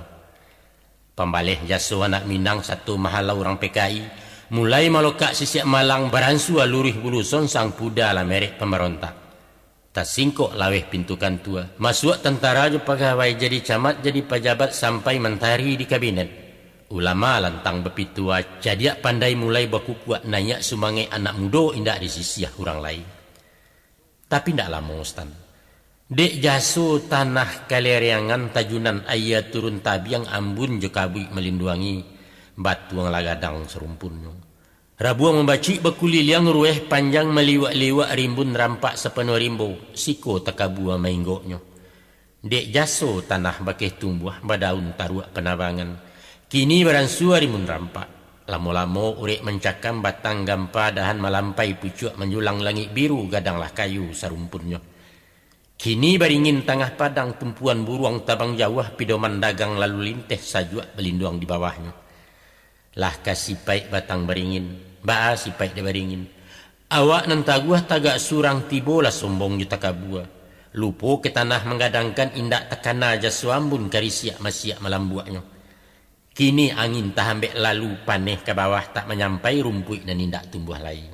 Pambaleh jaso anak Minang sato mahalau urang P K I, mulai malokak sisiak malang, baransua luruih bulu sonsang, puda lah merek pambarontak. Tasingkok laweh pintu kantua, masuak tantara jo pagawai, jadi camat, jadi pajabat, sampai mantari di kabinet. Ulama lantang bapitua, cadiak pandai mulai bakukuak, naiak sumangek anak mudo, indak disisiah urang lain. Tapi ndak lamo, Stan. Dek jaso tanah kalereangan, tajunan aia turun tabiang, ambun jo kabuik malinduangi, batuang lah gadang sarumpunnyo. Rabuang mambacik bakuliliang, ruweh panjang maliwak-liwak, rimbun rampak sapanuah rimbo, siko takabua mainggoknyo. Dek jaso tanah bakeh tumbuah, badaun taruak panabangan. Kini baransua rimbun rampak. Lamo-lamo urek mancakam, batang gampa dahan malampai, pucuak manjulang langik biru, gadanglah kayu sarumpunnyo. Kini baringin tangah padang, tumpuan buruang tabang jauah, pidoman dagang lalu linteh, sajuak balinduang di bawahnyo. Lah ka sipaik batang baringin, baa sipaik dek baringin. Awak nan taguah tagak surang, tibolah sombong jo takabua. Lupo ka tanah manggadangkan, indak takana jaso ambun, karisiak masiak malambuaknyo. Kini angin tahambek lalu, paneh ka bawah tak manyampai, rumpuik nan indak tumbuah lai.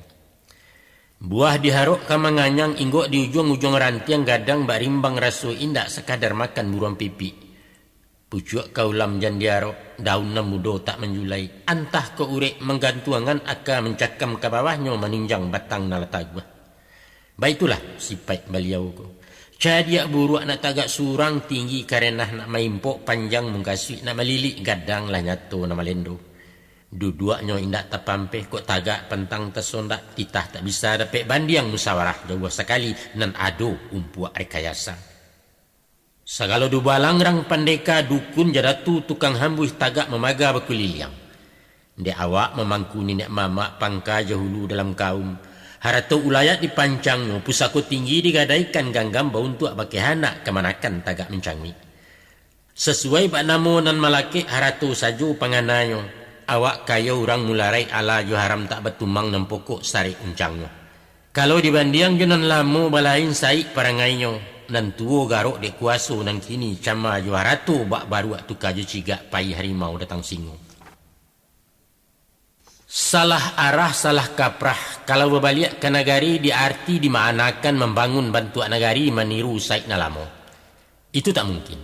Buah diharok ka manganyang, inggok di ujuang-ujuang rantiang, gadang bak rimbang raso indak, sakadar makan buruang pipik. Pucuak ka ulam jan diarok, daun nan mudo tak manjulai, antah kok urek manggantuangan, aka mancakam ka bawahnyo, maninjang batang nan lah taguah. Baitulah sipaik baliau ko. Cadiak buruak nak tagak surang, tinggi karenah nak maimpok, panjang mungkasuik nak malilik, gadang lah nyato nak malendo. Duduaknyo indak tapampeh, kok tagak pantang tasondak, titah tak bisa dapek bandiang, musawarah jauah sakali, nan ado umpuak rekayasa. Sagalo dubalang rang pandeka, dukun jo datu tukang hambuih, tagak mamaga bakuliliang. Dek awak mamangku niniak mamak pangka jahulu dalam kaum, harato ulayat dipancangnyo, pusako tinggi digadaikan, ganggam bauntuak bakeh anak, kamanakan tagak mancanguik. Sasuai bak namo nan malakek, harato sajo pangananyo, awak kayo urang mularaik, ala jo haram tak batumang, nan pokok sarek uncangnyo. Kalau dibandiang jo nan lamo, balain saik parangainyo, nan tuo garok dek kuaso, nan kini cama jo harato, bak baruak tuka jo cigak, pai harimau datang singo. Salah arah, salah kaprah, kalau babaliak ka nagari, di arti dimaanakan mambangun bantuak nagari maniru saik nan lamo. Itu tak mungkin.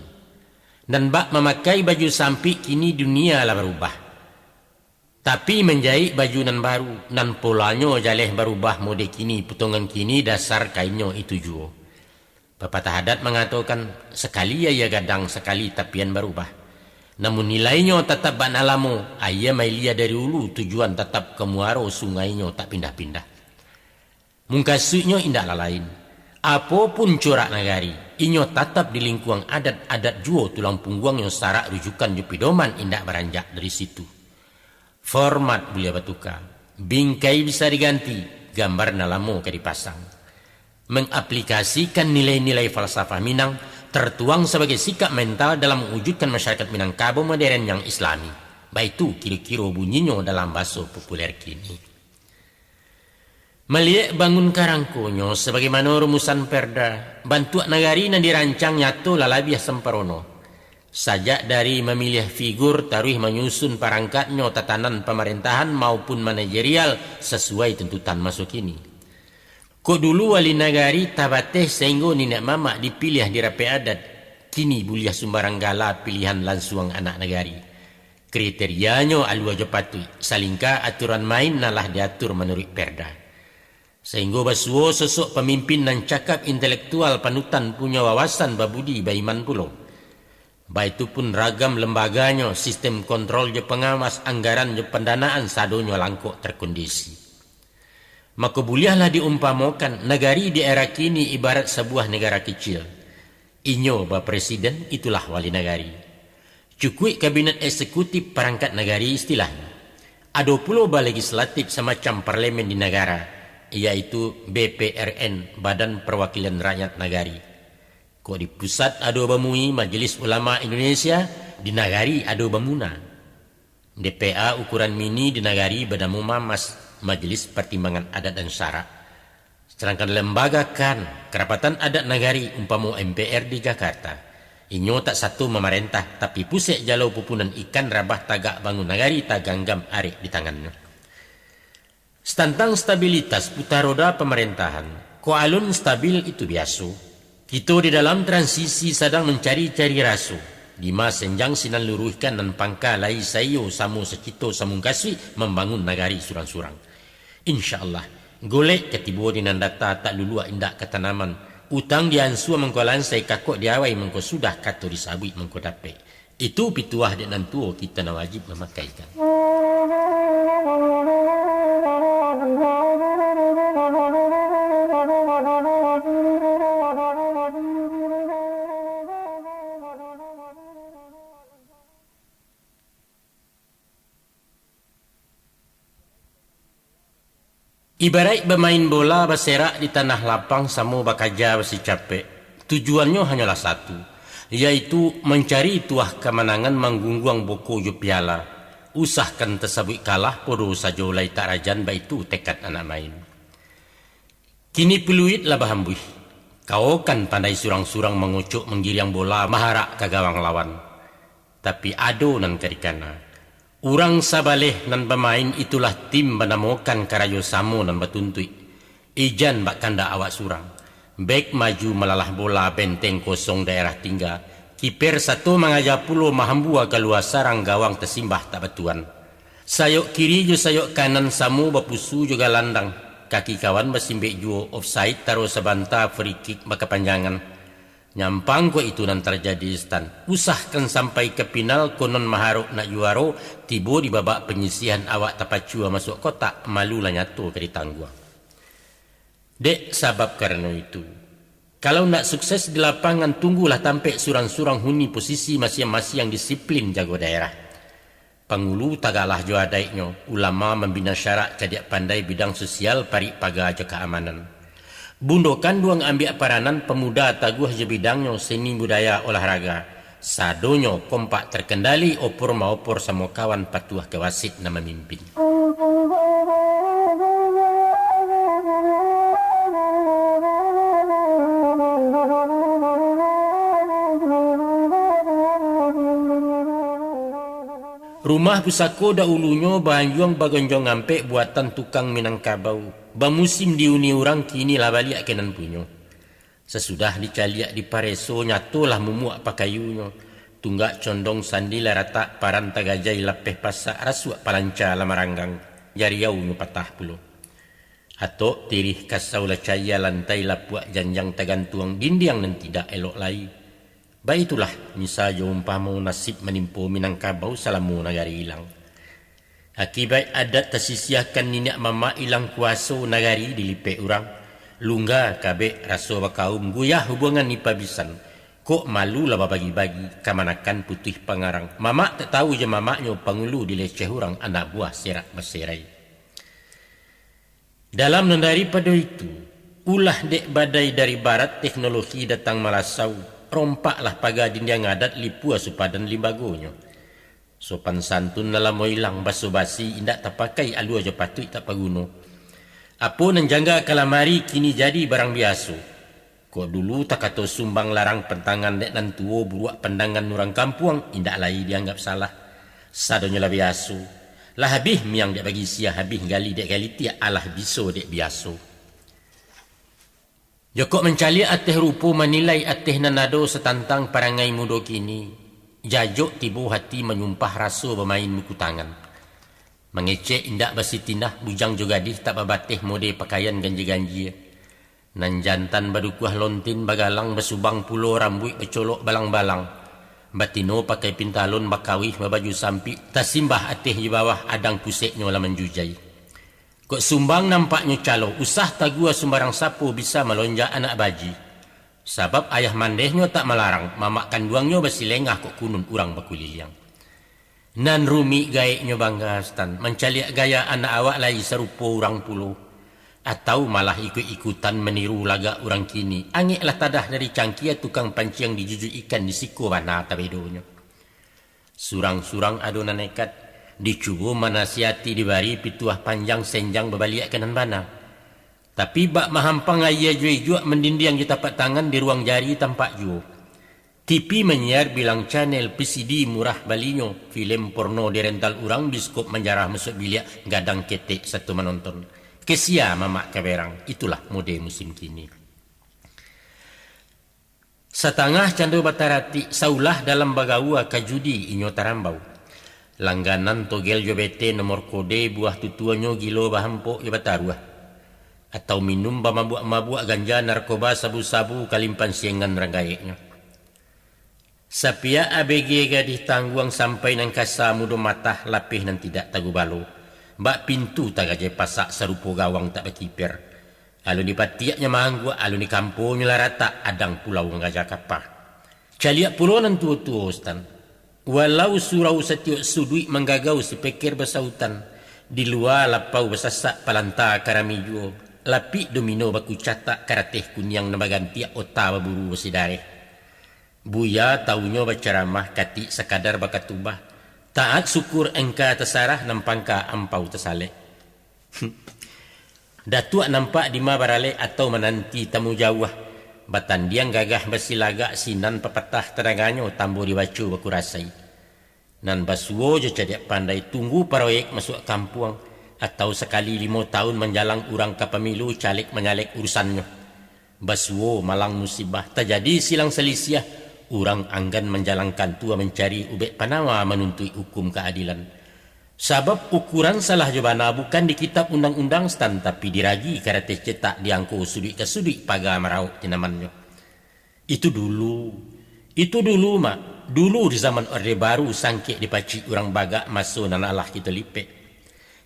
Nan bak mamakai baju sampik, kini dunia lah barubah. Tapi manjaik baju nan baru, nan polanyo jaleh barubah, mode kini, potongan kini, dasar kainnyo itu juo. Papatah adat mangatokan, sakali aia gadang, sakali tapian barubah. Namun nilainyo tatap bak nan lamo, aia mailia dari ulu, tujuan tatap ka muaro, sungainyo tak pindah-pindah. Mukasuiknyo indaklah lain. Apo pun corak nagari, inyo tatap di lingkuang adat, adat juo tulang pungguangnyo, sarak rujukan jo pidoman, indak baranjak dari situ. Format buliah batuka, bingkai bisa diganti, gambar nan lamo ka dipasang. Mangaplikasikan nilai-nilai falsafah Minang, tertuang sabagai sikap mental dalam mawujudkan masyarakat Minangkabau modern yang islami. Baitu kiro-kiro bunyinyo dalam baso populer kini. Maliek bangun karangkonyo, sabagaimano rumusan perda, bantuak nagari nan dirancang nyato lah labiah samparono. Sajak dari mamiliah figur, taruih manyusun parangkatnyo, tatanan pamarentahan maupun manajerial, sasuai tuntutan maso kini. Kok dulu wali nagari tabateh, sainggo niniak mamak dipiliah di rapek adat, kini buliah sumbarang gala, pilihan lansuang anak nagari. Kriterianyo alua jo patuik, salingka aturan main nan lah diatur manuruik perda. Sainggo basuo sosok pamimpin nan cakap, intelektual, panutan, punyo wawasan, babudi, baiman pulo. Baitu pun ragam lembaganyo, sistem kontrol jo pangawas, anggaran jo pandanaan, sadonyo langkok terkondisi. Mako, buliahlah diumpamokan, nagari di era kini ibarat sabuah nagara kicil. Inyo bapresiden, itulah wali nagari. Cukuik kabinet eksekutif, parangkat nagari istilahnyo. Ado pulo balegislatif, samacam parlemen di nagara, yaitu B P R N, Badan Perwakilan Rakyat Nagari. Kok di pusat ado bamui, Majelis Ulama Indonesia, di nagari ado bamuna. D P A ukuran mini di nagari banamo MAMAS, Majelis Pertimbangan Adat dan Syarak. Sadangkan lembaga kan, Karapatan Adat Nagari, umpamo M P R di Jakarta, inyo tak sato mamarentah, tapi pusek jalo pupunan ikan, rabah tagak bangun nagari, taganggam arek di tangannyo. Tantang stabilitas putar roda pamarentahan, kok alun stabil itu biaso. Kito di dalam transisi sadang mancari-cari raso, dima senjang sinan luruihkan, nan pangka lai saiyo, samo sacito samungkasuik, mambangun nagari surang-surang. Insya Allah, golek ka tibo di nan data, tak luluak indak ka tanaman. Utang diansua mangko lansai, kakok diawai mangko sudah, kato disabuik mangko dapek. Itu pituah dek nan tuo, kito nan wajib mamakaikan. Ibaraik bamain bola baserak di tanah lapang, samo bakaja basicapek, tujuannyo hanyolah satu, yaitu mancari tuah kamanangan, manggungguang boko jo piala. Usahkan tasabuik kalah, podo sajo lai tak rajan, baitu tekad anak main. Kini peluit lah bahambuih. Kawokan pandai surang-surang mangocok manggiriang bola maharak ka gawang lawan. Tapi ado nan ka dikana. Urang sabaleh nan bamain itulah tim banamokan karajo samo nan batuntuik. Ijan bak kandak awak surang. Bek maju malalah bola, benteng kosong daerah tingga. Kiper sato mangaja pulo mahambua kalua sarang, gawang tasimbah tak batuan. Sayok kiri jo sayok kanan samo bapusu jo galandang. Kaki kawan basimbek juo, offside taro sabanta, free kick bakapanjangan. Nyampang kok itu nan tarjadi, Stan. Usahkan sampai ka pinal, konon maharok nak juaro, tibo di babak panyisihan awak tapacua masuak kotak, malu lah nyato ka ditangguang. Dek sabab karano itu, kalau nak sukses di lapangan, tunggulah tampek surang-surang huni posisi masiang-masiang, disiplin jago daerah. Pangulu tagalah jo adaiknyo, ulama mambina syarak, cadiak pandai bidang sosial, parik paga jo kaamanan. Bundo kanduang ambiak paranan, pamuda taguah jo bidangnyo, seni budaya olahraga. Sadonyo kompak terkendali, opor maopor samo kawan, patuah ka wasit nan mamimpin. Rumah pusako daulunyo baanjuang bagonjong ampek buatan tukang Minangkabau. Bamusim diuni urang, kini lah baliak ka nan punyo. Sasudah dicaliak dipareso, nyatolah mumuak pakayunyo. Tunggak condong sandi lah ratak, paran tagajai lapeh pasak, rasuak palanca lah maranggang, jariaunyo patah pulo. Atok tirih kasau lah caia, lantai lapuak janjang tagantuang, dindiang nan tidak elok lai. Baitulah misa jo umpamo, nasib manimpo Minangkabau salamo nagari ilang. Akibaik adat tasisiahkan niniak mamak, ilang kuaso nagari dilipek urang. Lungga kabek raso bakaum, guyah hubuangan ipabisan. Kok malu lah babagi-bagi, kamanakan putuih pangarang. Mamak tak tahu jo mamaknyo, pangulu dileceh urang, anak buah serak baserai. Dalam nan daripado itu, ulah dek badai dari barat, teknologi datang malasau, rompaklah paga dindiang adat, lipua supadan limbagonyo. Sopan santun nan lamo ilang, baso-basi indak tapakai, alua jo patuik tak paguno. Apo nan jangga kalamari, kini jadi barang biaso. Kok dulu takato sumbang larang pantangan dek nan tuo, buruak pandangan urang kampuang indak lai dianggap salah. Sadonyo lah biaso. Lah abih miang dek bagisia, abih gali dek galitiak, alah biso dek biaso. Jokok mancaliak ateh rupo, manilai ateh nan ado satantang parangai mudo kini, jajok tibo hati manyumpah, raso bamain buku tangan. Mangecek indak basitinah, bujang jo gadih tak babateh, mode pakaian ganjia-ganjia. Nan jantan badukuah lontin, bagalang basubang pulo, rambuik bacolok balang-balang. Batino pakai pintalon, bakawih babaju sampik, tasimbah ateh jo bawah, adang puseknyo lah manjujai. Kok sumbang nampaknyo calo, usah tagua sumbarang sapo, bisa malonjak anak baji. Sabab ayah mandehnyo tak malarang, mamak kanduangnyo basilengah, kok kunun urang bakuliliang. Nan rumik gaeknyo bangga, Sutan, mancaliak gaya anak awak lai sarupo urang pulo, atau malah ikuik-ikutan maniru lagak urang kini. Angeklah tadah dari cangkia, tukang panciang dijujuik ikan, di siko bana tabedonyo. Surang-surang ado nan nekat, dicubo manasihati, dibari pituah panjang, senjang babaliak ka nan bana. Tapi bak mahampang aia jo ijuak, mandindiang jo tapak tangan, di ruang jari tampak juo. T V manyiar bilang channel, V C D murah balinyo, filem porno dirental urang, biskop manjarah masuak biliak, gadang ketek sato manonton. Kesia mamak kaberang, itulah mode musim kini. Satangah cando bataratik, saulah dalam bagaua, ka judi inyo tarambau. Langganan togel jo bete, nomor kode buah tutuanyo, gilo bahampok jo bataruah. Atau minum bamabuak-mabuak, ganja, narkoba, sabu-sabu, kalimpan siangan rang gaeknyo. Sapiak A B G gadih tangguang, sampai nan kasa mudo matah, lapeh nan tidak tagubalo. Bak pintu tagajai pasak, sarupo gawang tak bakiper. Alun dipatiaknyo maangguak, alun dikamponyo lah ratak, adang pulau manggaja kapa. Caliak pulo nan tuo-tuo, Sutan. Walau surau satiok suduik, manggagau sipeker basautan, di lua lapau basasak, palanta karami juo, lapik domino bakucatak, karateh kuniang nan bagantiak, ota baburu basidareh. Buya taunyo bacaramah, katik sakadar bakatubah, taat syukur engka tasarah, nan pangka ampau tasalek. Datuak nampak dima baralek, atau mananti tamu jauah, batandiang gagah basilagak, sinan papatah tadanganyo, tambo dibaco bakurasai. Nan basuo jo cadiak pandai, tunggu paroyek masuak kampuang, atau sakali limo taun manjalang, urang ka pamilu, caleg manyalek urusannyo. Basuo malang musibah, tajadi silang salisiah, urang anggan manjalang kantua, mancari ubek panawa, manuntuik hukum kaadilan. Sabab ukuran salah jo bana bukan di kitab undang-undang, Sutan, tapi diragi karateh cetak, diangko suduik ka suduik paga marauk tinamannyo. Itu dulu. Itu dulu, Mak. Dulu di zaman Orde Baru, sangkek dipacik urang bagak, maso nan alah kito lipek.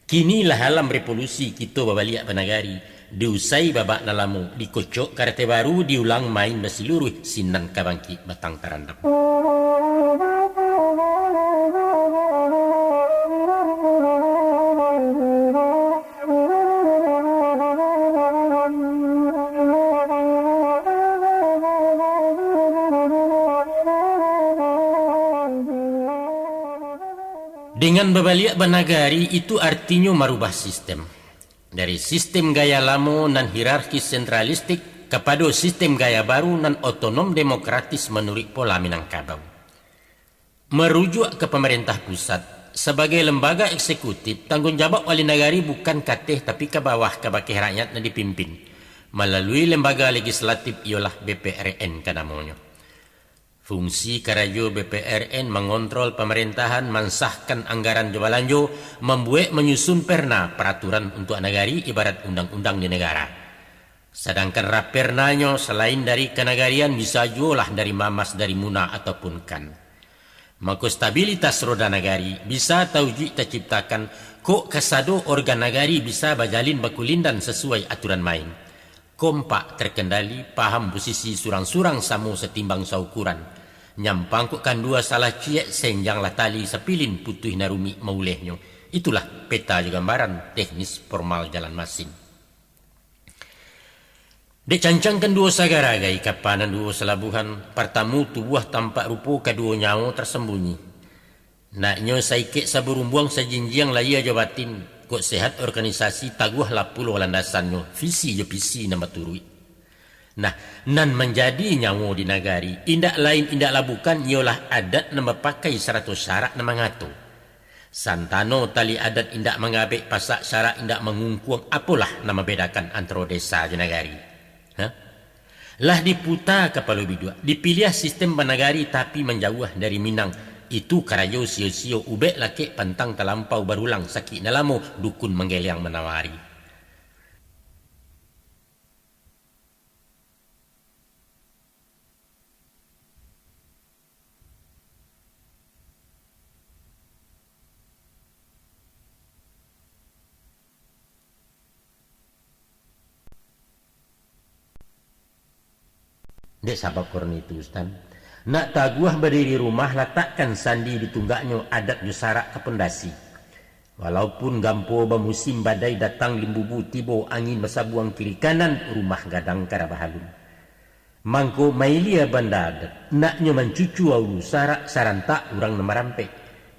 Kini lah alam revolusi, kito babaliak banagari. Diusai babak nan lamo, dikocok karateh baru, diulang main basiluruih, sinan ka bangkik batang tarandam. Dengan babaliak banagari, itu artinyo marubah sistem. Dari sistem gaya lamo nan hierarkis sentralistik kapado sistem gaya baru nan otonom demokratis manuruik pola Minangkabau. Marujuak ka pamarentah pusat, sabagai lembaga eksekutif, tangguang jawab wali nagari bukan ka ateh tapi ka bawah, kabake rakyat nan dipimpin, malalui lembaga legislatif, iyolah B P R N ka namonyo. Fungsi karajo B P R N mangontrol pamarentahan, mansahkan anggaran jo balanjo, mambuek manyusun perna paraturan untuak nagari ibarat undang-undang di nagara. Sadangkan rapernanyo salain dari kanagarian, bisa juolah dari Mamas, dari Muna, ataupun kan. Mako, stabilitas roda nagari bisa taujuik taciptakan, kok kasado organ nagari bisa bajalin bakulindan sasuai aturan main. Kompak terkendali, paham posisi surang-surang samo satimbang saukuran. Nyampang kok kandua salah ciek, senjanglah tali sapilin, putuih nan rumik maulehnyo. Itulah peta jo gambaran teknis formal jalan masin. Dek cancangkan duo sagaragai kapa nan duo salabuhan, partamu tubuah tampak rupo, kaduo nyawo tasambunyi. Naknyo saikek saburumbuang, sajinjiang lahia jo batin, kok sehat organisasi, taguahlah pulo landasannyo, visi jo misi nan baturuik. Nah, nan manjadi nyawo di nagari, indak lain indaklah bukan, iyolah adat nan bapakai sarato syarak nan mangato. Santano tali adat indak mangabek, pasak syarak indak mangungkuang, apolah nan mambedakan antaro desa jo nagari? Hah? Lah diputa kapalo biduak, dipiliah sistem banagari, tapi manjauah dari Minang. Itu karajo sio-sio, ubek lakek pantang talampau, barulang sakik nan lamo, dukun manggeliang manawari. Dek sabab karano itu, Ustaz, nak taguah badiri rumah, latakkan sandi di tunggaknyo, adat jo sarak ka pondasi. Walaupun gampo bamusim, badai datang limbubu tibo, angin basabuang kiri kanan, rumah gadang ka rabahalun. Mangko mailia banda adat, naknyo mancucu aulu sarak, sarantak urang nan marampek.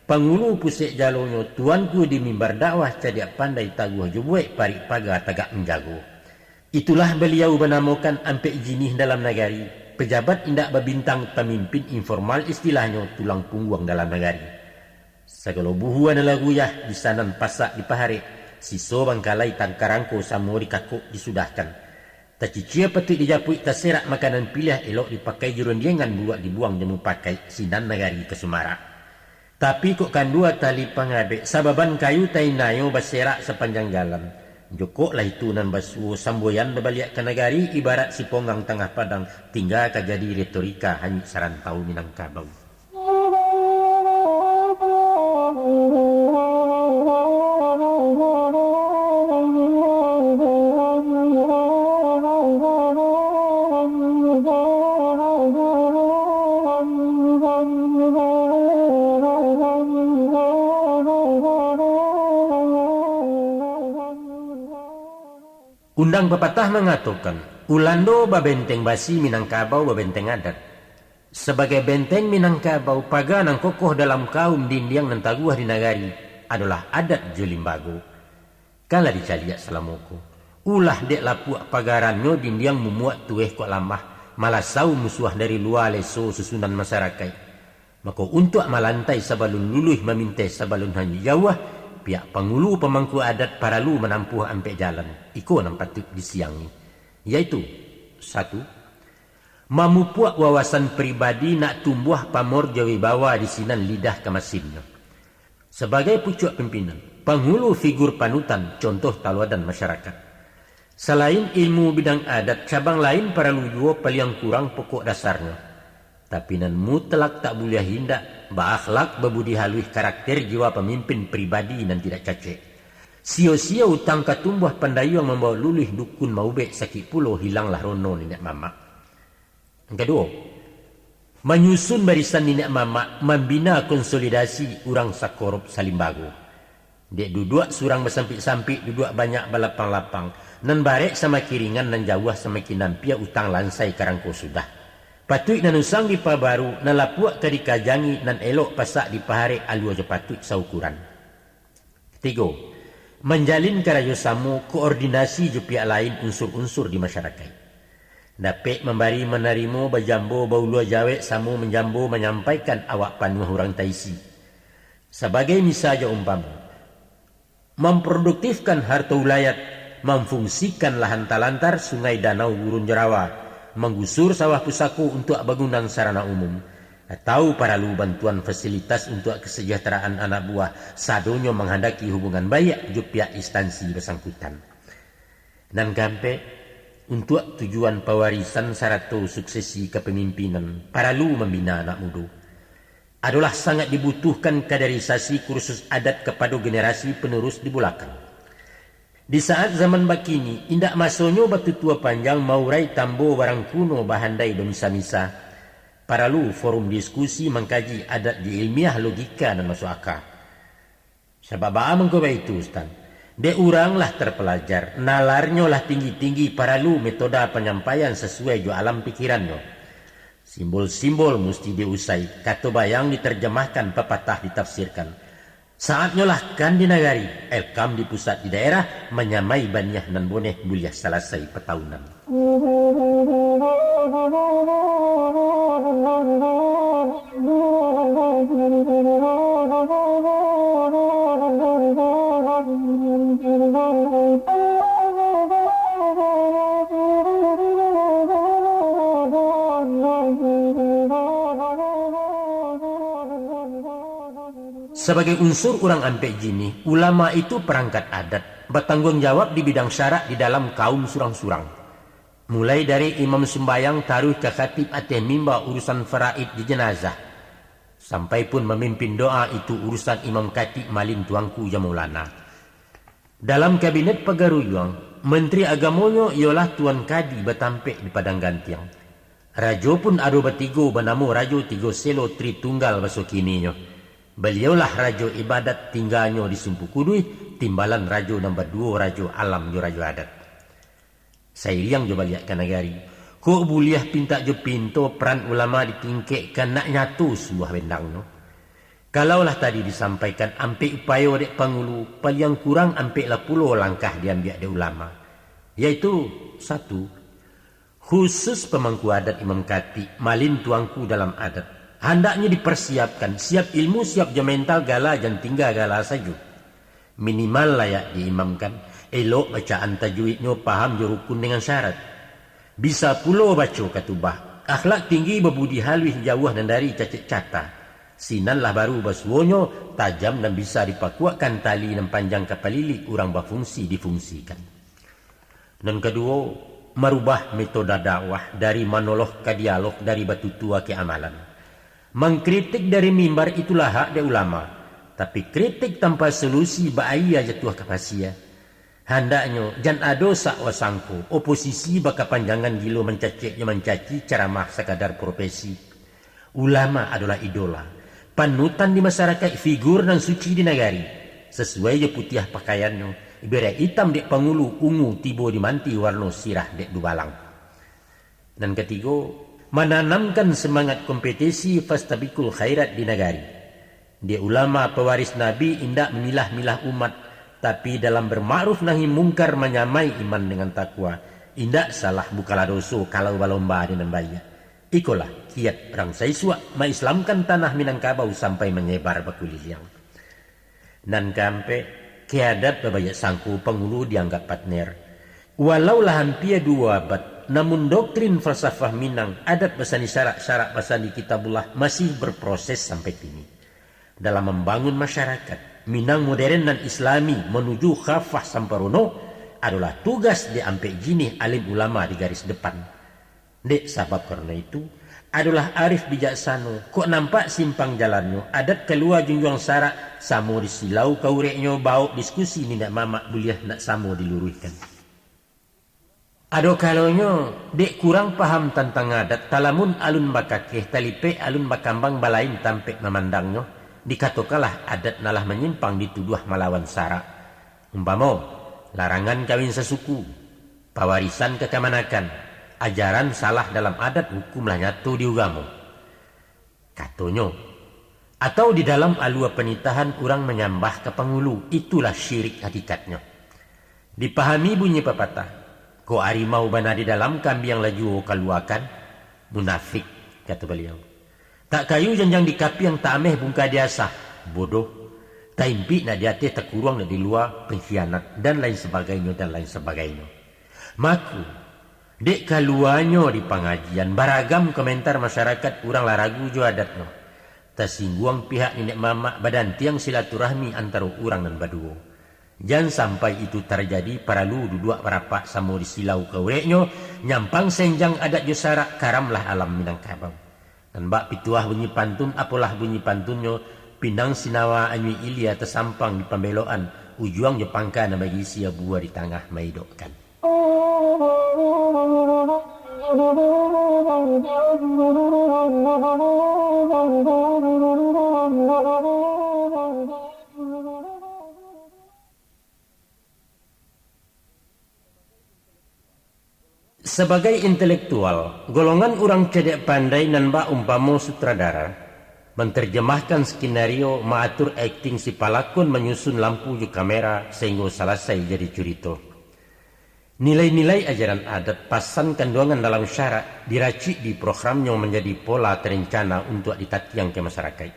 Pangulu pusek jalonyo, tuanku di mimbar dakwah, cadiak pandai taguah jo buek, parik paga tagak manjago. Itulah baliau banamokan ampek jinih dalam nagari, pejabat indak babintang, pamimpin informal istilahnyo, tulang pungguang dalam nagari. Sagalo buhua nan lah guyah, disanan pasak dipaharek, siso bangkalai tangkarangko, samo dikakok disudahkan. Tacicia patuik dijapuik, taserak makanan piliah, elok dipakai jo rondiangan, buluak dibuang jo mupakaik, sinan nagari ka sumarak. Tapi kok kandua tali pangabek, sababan kayu tainayo baserak sapanjang jalan. Jokoklah itu nan basuo, samboyan babaliak ka nagari, ibarat sipongang tangah padang, tingga ka jadi retorika hanyuik sarantau Minangkabau. Undang papatah mangatokan, Ulando babenteng basi, Minangkabau babenteng adat. Sabagai benteng Minangkabau, paga nan kokoh dalam kaum, dindiang nan taguah di nagari, adolah adat jo limbago. Kan lah dicaliak salamo ko. Ulah dek lapuak pagarannyo, dindiang mumuak tueh kok lamah, malasau musuah dari lua, leso susunan masarakaik. Mako, untuak malantai sabalun luluih, maminteh sabalun hanyuik jauah, pihak pangulu pamangku adat paralu manampuah ampek jalan. Iko nan patuik disiangi, yaitu, satu, mamupuak wawasan pribadi nak tumbuah pamor jo wibawa di sinan lidah ka masinnyo. Sabagai pucuak pimpinan, pangulu figur panutan, contoh tauladan masyarakat. Salain ilmu bidang adat, cabang lain paralu juo, paliang kurang pokok dasarnyo. Tapi nan mutlak tak buliah indak, baakhlak, babudi haluih, karakter jiwa pamimpin pribadi nan tidak cacek. Sio-sio utang ka tumbuah, pandayuang mambaok luluih, dukun maubek sakik pulo, hilanglah rono niniak mamak. Nan kaduo, manyusun barisan niniak mamak, mambina konsolidasi urang sakorop salimbago. Dek duduak surang basampik-sampik, duduak banyak balapang-lapang. Nan barek samakin ringan, nan jauah samakin ampia, utang lansai karangko sudah. Patuik nan usang dipabaru, nan lapuak ka dikajangi, nan elok pasak dipaharek, alua jo patuik saukuran. Katigo, manjalin karajo samo, koordinasi jo pihak lain, unsur-unsur di masyarakaik. Dapek mambari manarimo, bajambo baulua jawek, samo manjambo manyampaikan, awak panuah urang taisi. Sabagai misa jo umpamo, mamproduktifkan harto wilayat, mamfungsikan lahan talantar, sungai, danau, gurun jo rawa, manggusur sawah pusako untuak bangunan sarana umum, atau paralu bantuan fasilitas untuak kasajahteraan anak buah, sadonyo manghandaki hubungan baiak jo pihak instansi basangkutan. Nan kaampek, untuak tujuan pawarisan sarato suksesi kapamimpinan, paralu mambina anak mudo. Adolah sangat dibutuhkan kaderisasi kursus adat kapado generasi panurus di bulakang. Di saat zaman bakini, indak masonyo batutua panjang, maurai tambo barangkuno, bahandai bamisa-misa. Paralu forum diskusi mangkaji adat jo ilmiah, logika nan masuak aka. Sabab baa mangko baitu, Ustaz? Dek urang lah tarpalajar, nalarnyo lah tinggi-tinggi, paralu metoda panyampaian sasuai jo alam pikirannyo. Simbol-simbol musti diusai, kato bayang diterjemahkan, papatah ditafsirkan. Saatnyo lah kan di nagari, elkam di pusat di daerah, manyamai baniah nan boneh buliah salasai patahunan. Sabagai unsur urang ampek jinih, ulama itu parangkat adat, batangguang jawab di bidang syarak di dalam kaum surang-surang. Mulai dari imam sumbayang taruih ka khatib ateh mimba urusan faraid di janazah, sampai pun mamimpin doa itu urusan imam khatib malin tuangku jo maulana. Dalam kabinet Pagaruyuang, menteri agamonyo iyolah Tuan Kadi batampek di Padang Gantiang. Rajo pun ado batigo, banamo Rajo Tigo Selo Tritunggal baso kininyo. Baliaulah rajo ibadat, tingganyo di Sumpu Kuduih, timbalan rajo nan baduo, Rajo Alam jo Rajo Adat. Sairiang jo baliak ka nagari, kok buliah pintak jo pinto, peran ulama ditingkekkan, nak nyato suah bendangnyo. Kalau lah tadi disampaikan ampek upayo dek pangulu, paliang kurang ampek lah pulo langkah diambiak dek ulama, yaitu, satu, khusus pamangku adat imam khatib, malin tuangku dalam adat, handaknyo diparsiapkan, siap ilmu, siap jo mental, gala jan tingga gala sajo. Minimal layak diimamkan, elok bacaan tajwidnyo, paham jo rukun dengan syarat. Bisa pulo baco katubah, akhlak tinggi, babudi haluih, jauah nan dari cacek cata. Sinan lah baru basuonyo, tajam nan bisa dipakuakkan, tali nan panjang ka palilik, urang bafungsi difungsikan. Nan kaduo, marubah metoda dakwah dari monolog ka dialog, dari batutua ka amalan. Mangkritik dari mimbar itulah hak dek ulama, tapi kritik tanpa solusi bak aia jatuah ka pasia. Handaknyo jan ado sakwa sangko, oposisi bakapanjangan, gilo mancacek jo mancaci, caramah sakadar profesi. Ulama adolah idola, panutan di masarakaik, figur nan suci di nagari. Sasuai jo putiah pakaiannyo, ibaraik itam dek pangulu, ungu tibo di manti, warno sirah dek dubalang. Nan katigo, mananamkan samangat kompetisi, fastabiqul khairat di nagari. Dek ulama pawaris Nabi indak mamilah-milah umat, tapi dalam bamakruf nahi mungkar manyamai iman dengan takwa. Indak salah, bukanlah doso kalau balomba di nan baiak. Ikolah kiat rang saisuak maislamkan tanah Minangkabau sampai manyebar bakuliliang. Nan kaampek, kiadat babaiak sangko pangulu dianggap partner. Walau lah ampia duo abad, namun doktrin falsafah Minang, adat basandi syarak, syarak basandi Kitabullah masih berproses sampai kini. Dalam mambangun masyarakat Minang modern nan Islami manuju khafah samparono adolah tugas di ampek jinih alim ulama di garis depan. Dek sabab karano itu, adolah arif bijaksano, kok nampak simpang jalannyo, adat kalua junjuang syarak, samo disilau kaureknyo, baok diskusi niniak mamak buliah nak samo diluruihkan. Ado kalonyo, dek kurang paham tantang adat, talamun alun bakakeh, talipek alun bakambang, balain tampek mamandangnyo, dikatokanlah adat nan lah manyimpang, dituduah malawan syarak. Umpamo, larangan kawin sasuku, Pawarisan ka kamanakan, ajaran salah dalam adat, hukum lah nyato di ugamo. Katonyo, atau di dalam alua panitahan urang manyambah ka pangulu, itulah syirik hakikatnyo. Dipahami bunyi papatah, "Kok arimau bana di dalam, kambiang lah juo kaluakan?" Munafik, kato baliau. Tak kayu janjang di kapiang, tak ameh bungka di asah, bodoh. Taimpik nak di ateh, takuruang nak di lua, pengkhianat, dan lain sabagainyo, dan lain sabagainyo. Mako, dek kaluanyo di pangajian, baragam komentar masyarakat, urang lah ragu jo adatnyo. Tasingguang pihak niniak mamak, badantiang silaturahmi antaro urang nan baduo. Jan sampai itu tarjadi, paralu duduak barapak samo di silau kaureknyo, nyampang senjang adat jo sarak, karamlah alam Minangkabau. Nan bak pituah bunyi pantun, apolah bunyi pantunnyo, pinang sinawa anyuik ilia tasampang di pambelokan, ujuang jo pangka nan bagisi abuah di tangah maidokkan. Sabagai intelektual, golongan urang cadiak pandai nan bak umpamo sutradara, mantarjamahkan skenario, maatur akting si palakun, manyusun lampu jo kamera, sainggo salasai jadi curito. Nilai-nilai ajaran adat, pasan kanduangan dalam syarak, diracik di programnyo manjadi pola tarencana untuak ditatiang ka masarakaik.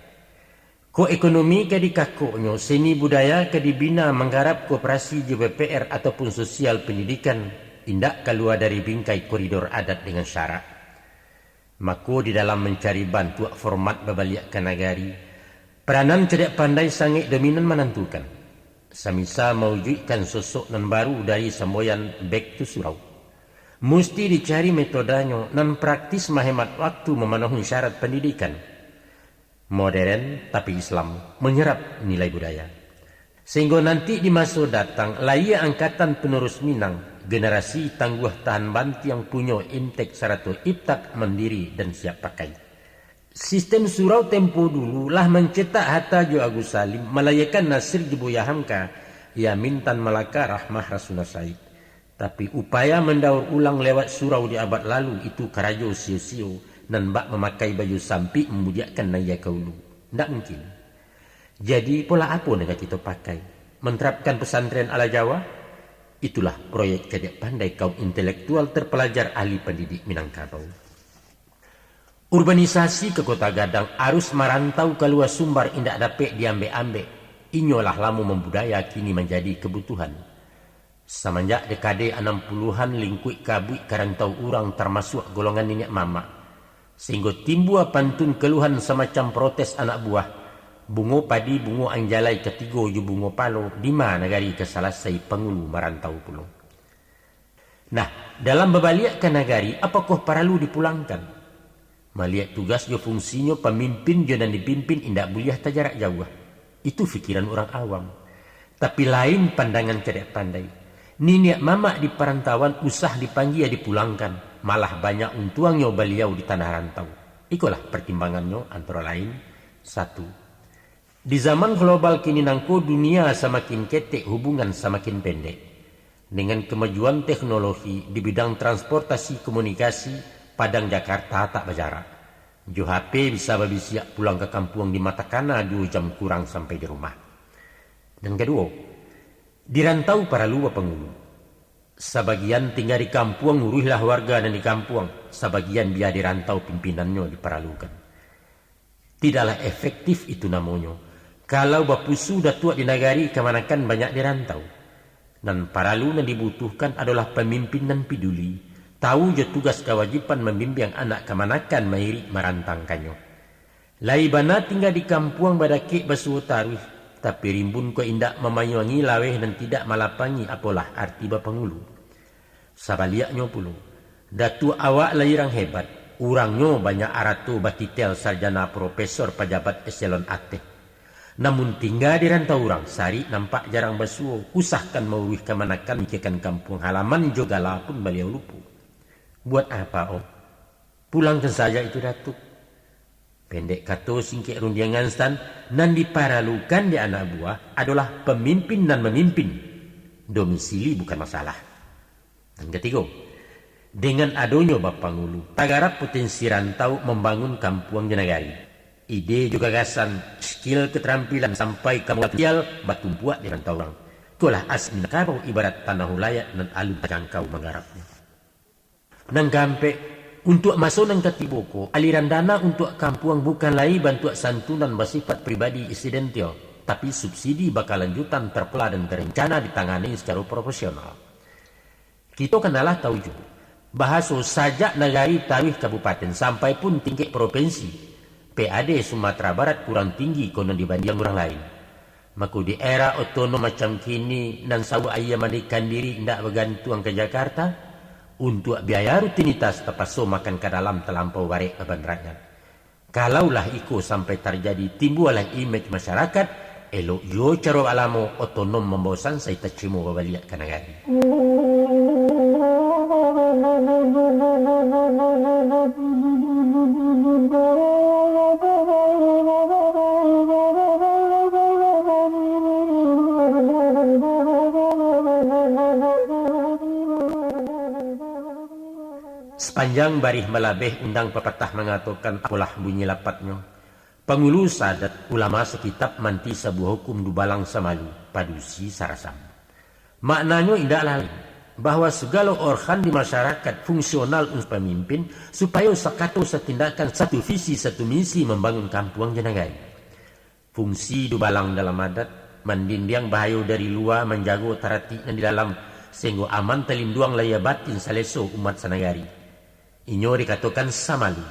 Kok ekonomi ka dikakoknyo, seni budaya ka dibina manggarap koperasi jo B P R ataupun sosial pendidikan, indak kalua dari bingkai koridor adat dengan syarak. Mako, di dalam mancari bantuak format babaliak ka nagari, peranan cadiak pandai sangaik dominan manantukan. Samisa mawujuikkan sosok nan baru dari samboyan back to surau, musti dicari metodanyo nan praktis, mahemat waktu, mamanuhi syarat pendidikan moderen, tapi Islam, manyerap nilai budaya. Sainggo nanti di maso datang, lahia angkatan penerus Minang, generasi tangguah tahan bantiang, punyo imtek sarato iptak, mandiri dan siap pakai. Sistem surau tempo dulu lah mancetak Hatta jo Agus Salim, malahiakan Nasir jo Buya Hamka, Yamin Tan Malaka, Rahmah Rasuna Said. Tapi, upaya mandaur ulang lewat surau di abad lalu, itu karajo sio-sio, nan bak mamakai baju sampik, mambudiakkan nan ia ka ulu. Ndak mungkin. Jadi, pola apo nan ka kito pakai? Manterapkan pesantren ala Jawa? Itulah proyek cadiak pandai kaum intelektual terpelajar ahli pandidik Minangkabau. Urbanisasi ka Kota Gadang, arus marantau kalua Sumbar indak dapek diambek-ambek. Inyo lah lamo mambudaya, kini manjadi kabutuhan. Samanjak dekade anam puluahan, lingkuik kabuik ka rantau urang, tamasuak golongan niniak mamak, sainggo timbua pantun kaluhan samacam protes anak buah, bungo padi, bungo anjalai, katigo jo bungo palo, dima nagari ka salasai, pangulu marantau pulo. Nah, dalam babaliak ka nagari, apokoh paralu dipulangkan? Maliek tugas jo fungsinyo, pamimpin jo nan dipimpin indak buliah tajarak jauah. Itu pikiran urang awam. Tapi, lain pandangan cadiak pandai. Niniak mamak di parantauan usah dipanggia dipulangkan, malah banyak untuangnyo baliau di tanah rantau. Ikolah partimbangannyo, antara lain, satu, di zaman global kini nangko, dunia samakin ketek, hubungan samakin pendek. Dengan kemajuan teknologi di bidang transportasi komunikasi, Padang Jakarta tak bajarak. Jo H P bisa babisiak pulang ka kampuang di Matakana, duo jam kurang sampai di rumah. Nan kaduo, di rantau paralu bapangulu. Sabagian tingga di kampuang, uruihlah warga nan di kampuang, sabagian bia di rantau, pimpinannyo diparalukan. Tidaklah efektif itu namonyo. Kalau bapusu datuak di nagari, kamanakan banyak di rantau. Nan paralu, nan dibutuhkan adolah pamimpin nan piduli, tahu jo tugas kawajiban mambimbing anak kamanakan, mairik marantangkannyo. Lai bana tingga di kampuang, badakek basuo taruih, tapi rimbun kok indak mamayuangi, laweh nan tidak malapangi, apolah arti bapangulu? Sabaliaknyo pulo, datuak awak lai urang hebat, urangnyo banyak arato, batitel sarjana, profesor, pajabat eselon ateh. Namun tingga di rantau urang, sarik nampak jarang basuo, usahkan mauruih kamanakan, mikiakan kampuang halaman jo gala pun baliau lupo. Buat apa, oh? Pulangkan saja itu datuak. Pendek kato, singkek rundiangan, Stan, nan diparalukan di anak buah adolah pamimpin nan mamimpin. Domisili bukan masalah. Nan katigo, dengan adonyo bapangulu, tagarap potensi rantau mambangun kampuang jo nagari. Ide jo gagasan, skill keterampilan sampai ka modal finansial batumpuak di rantau urang. Ikolah asli Minangkabau ibarat tanah ulayak nan alun tajangkau manggarapnyo. Nan kaampek, untuak maso nan katibo ko, aliran dana untuak kampuang bukan lai bantuak santunan basifat pribadi insidentil, tapi subsidi bakalanjutan terpola dan terencana ditangani secara profesional. Kito kan alah tahu juo, bahaso sajak nagari taruih kabupaten sampai pun tingkek propinsi, P A D Sumatera Barat kurang tinggi konon dibandiang urang lain. Mako di era otonom macam kini, nan sawah ayam mandikan diri indak bagantuang ka Jakarta, untuak biaya rutinitas tapaso makan ka dalam talampau barek baban rakyat. Kalaulah iko sampai tarjadi, timbualah imej masyarakat, elok juo caro bak lamo otonom mambaosan sai tacimo babaliak ka nagari. Sapanjang barih malabeh undang papatah mangatokan apolah bunyi lapatnyo, pangulu saadat, ulama sakitab, manti sabuah hukum, dubalang samalu, padusi sarasam. Maknanyo indaklah lain, bahwa sagalo organ di masyarakat fungsional untuak pamimpin, supayo sakato satindakan, satu visi, satu misi mambangun kampuang jo nagari. Fungsi dubalang dalam adat, mandindiang bahayo dari lua, manjago taratik nan di dalam, sainggo aman talinduang lahia batin saleso umat sanagari. Inyo dikatokan samalu.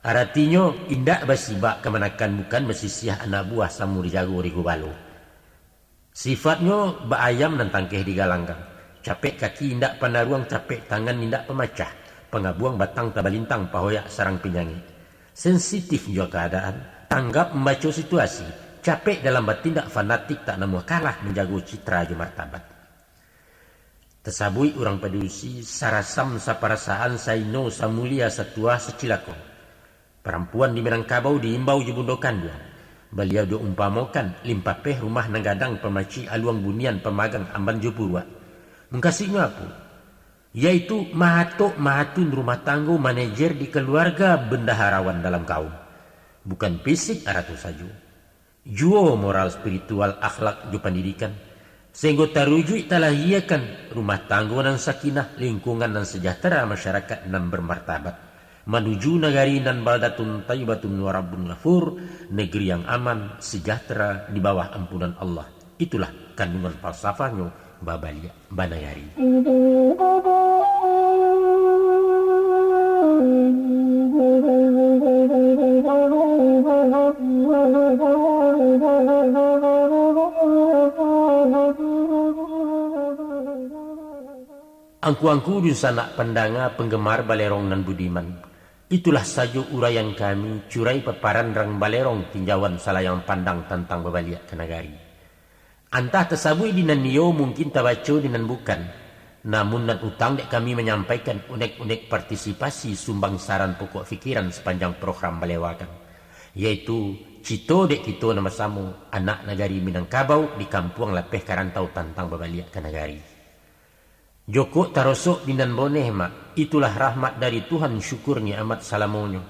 Aratinyo, indak basibak kamanakan, bukan basisiah anak buah, samo dijago di gubalo. Sifatnyo bak ayam nan tangkeh digalanggang, capek kaki indak panaruang, capek tangan indak pamacah, pangabuang batang tabalintang, pahoyak sarang pinyangik. Sensitif jo kaadaan, tanggap mambaco situasi, capek dalam batindak, fanatik tak namuah kalah, manjago citra jo martabat. Tasabuik urang padusi, sarasam, saparasaan, saino, samulia, satuah, sacilako. Parampuan di Minangkabau diimbau jo bundo kanduang. Baliau diumpamokan limpapeh, rumah nan gadang, pamacik, aluang bunian, pamagang amban jo puruak. Mukasuiknyo apo? Yaitu mahatok mahatun rumah tanggo, manajer di kaluarga, bendaharawan dalam kaum. Bukan fisik arato sajo, juo moral, spiritual, akhlak, jo pandidikan, sainggo tarujuik talahiakan rumah tanggo nan sakinah, lingkungan nan sejahtera, masyarakat nan bermartabat, manuju nagari nan baldatun thayyibatun wa rabbun ghafur, negeri yang aman, sejahtera, di bawah ampunan Allah. Itulah kandungan falsafahnyo babaliak banagari. Angku-angku dunsanak pandanga, penggemar Balerong nan budiman, itulah sajo uraian kami, curai paparan rang Balerong, tinjauan salayang pandang tantang babaliak ka nagari. Antah tasabuik di nan iyo, mungkin tabaco di nan bukan. Namun nan utang dek kami manyampaikan unek-unek partisipasi, sumbang saran, pokok pikiran sapanjang program balewakan, yaitu cito dek kito nan basamo, anak nagari Minangkabau di kampuang lapeh ka rantau tantang babaliak ka nagari. Jokok tarosok di nan boneh, Mak, itulah rahmat dari Tuhan, syukur ni'amat salamonyo.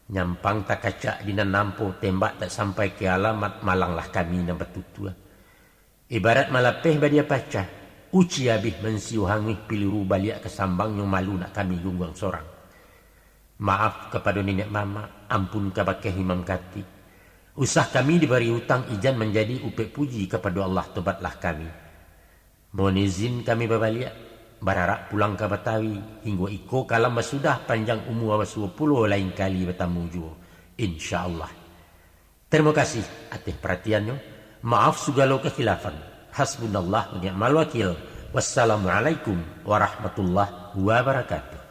Nyampang takacak di nan nampo, tembak tak sampai ka alamat, malanglah kami nan batutua. Ibarat malapeh badia pacah, uci abih mansiu hanguih, piluru baliak ka sambangnyo, malu nak kami gungguang sorang. Maaf kapado niniak mamak, ampun kabake imam katik. Usah kami dibari utang, ijan manjadi upek puji kapado Allah, tobatlah kami. Mohon izin kami babaliak, bararak pulang ka Batawi, hinggo iko kalam basudah, panjang umua basuo pulo, lain kali batamu juo, insya Allah. Tarimo kasih ateh paratiannyo. Maaf sugalo kakhilafan. Hasbunallah wa ni'mal wakil. Wassalamualaikum warahmatullahi wabarakatuh.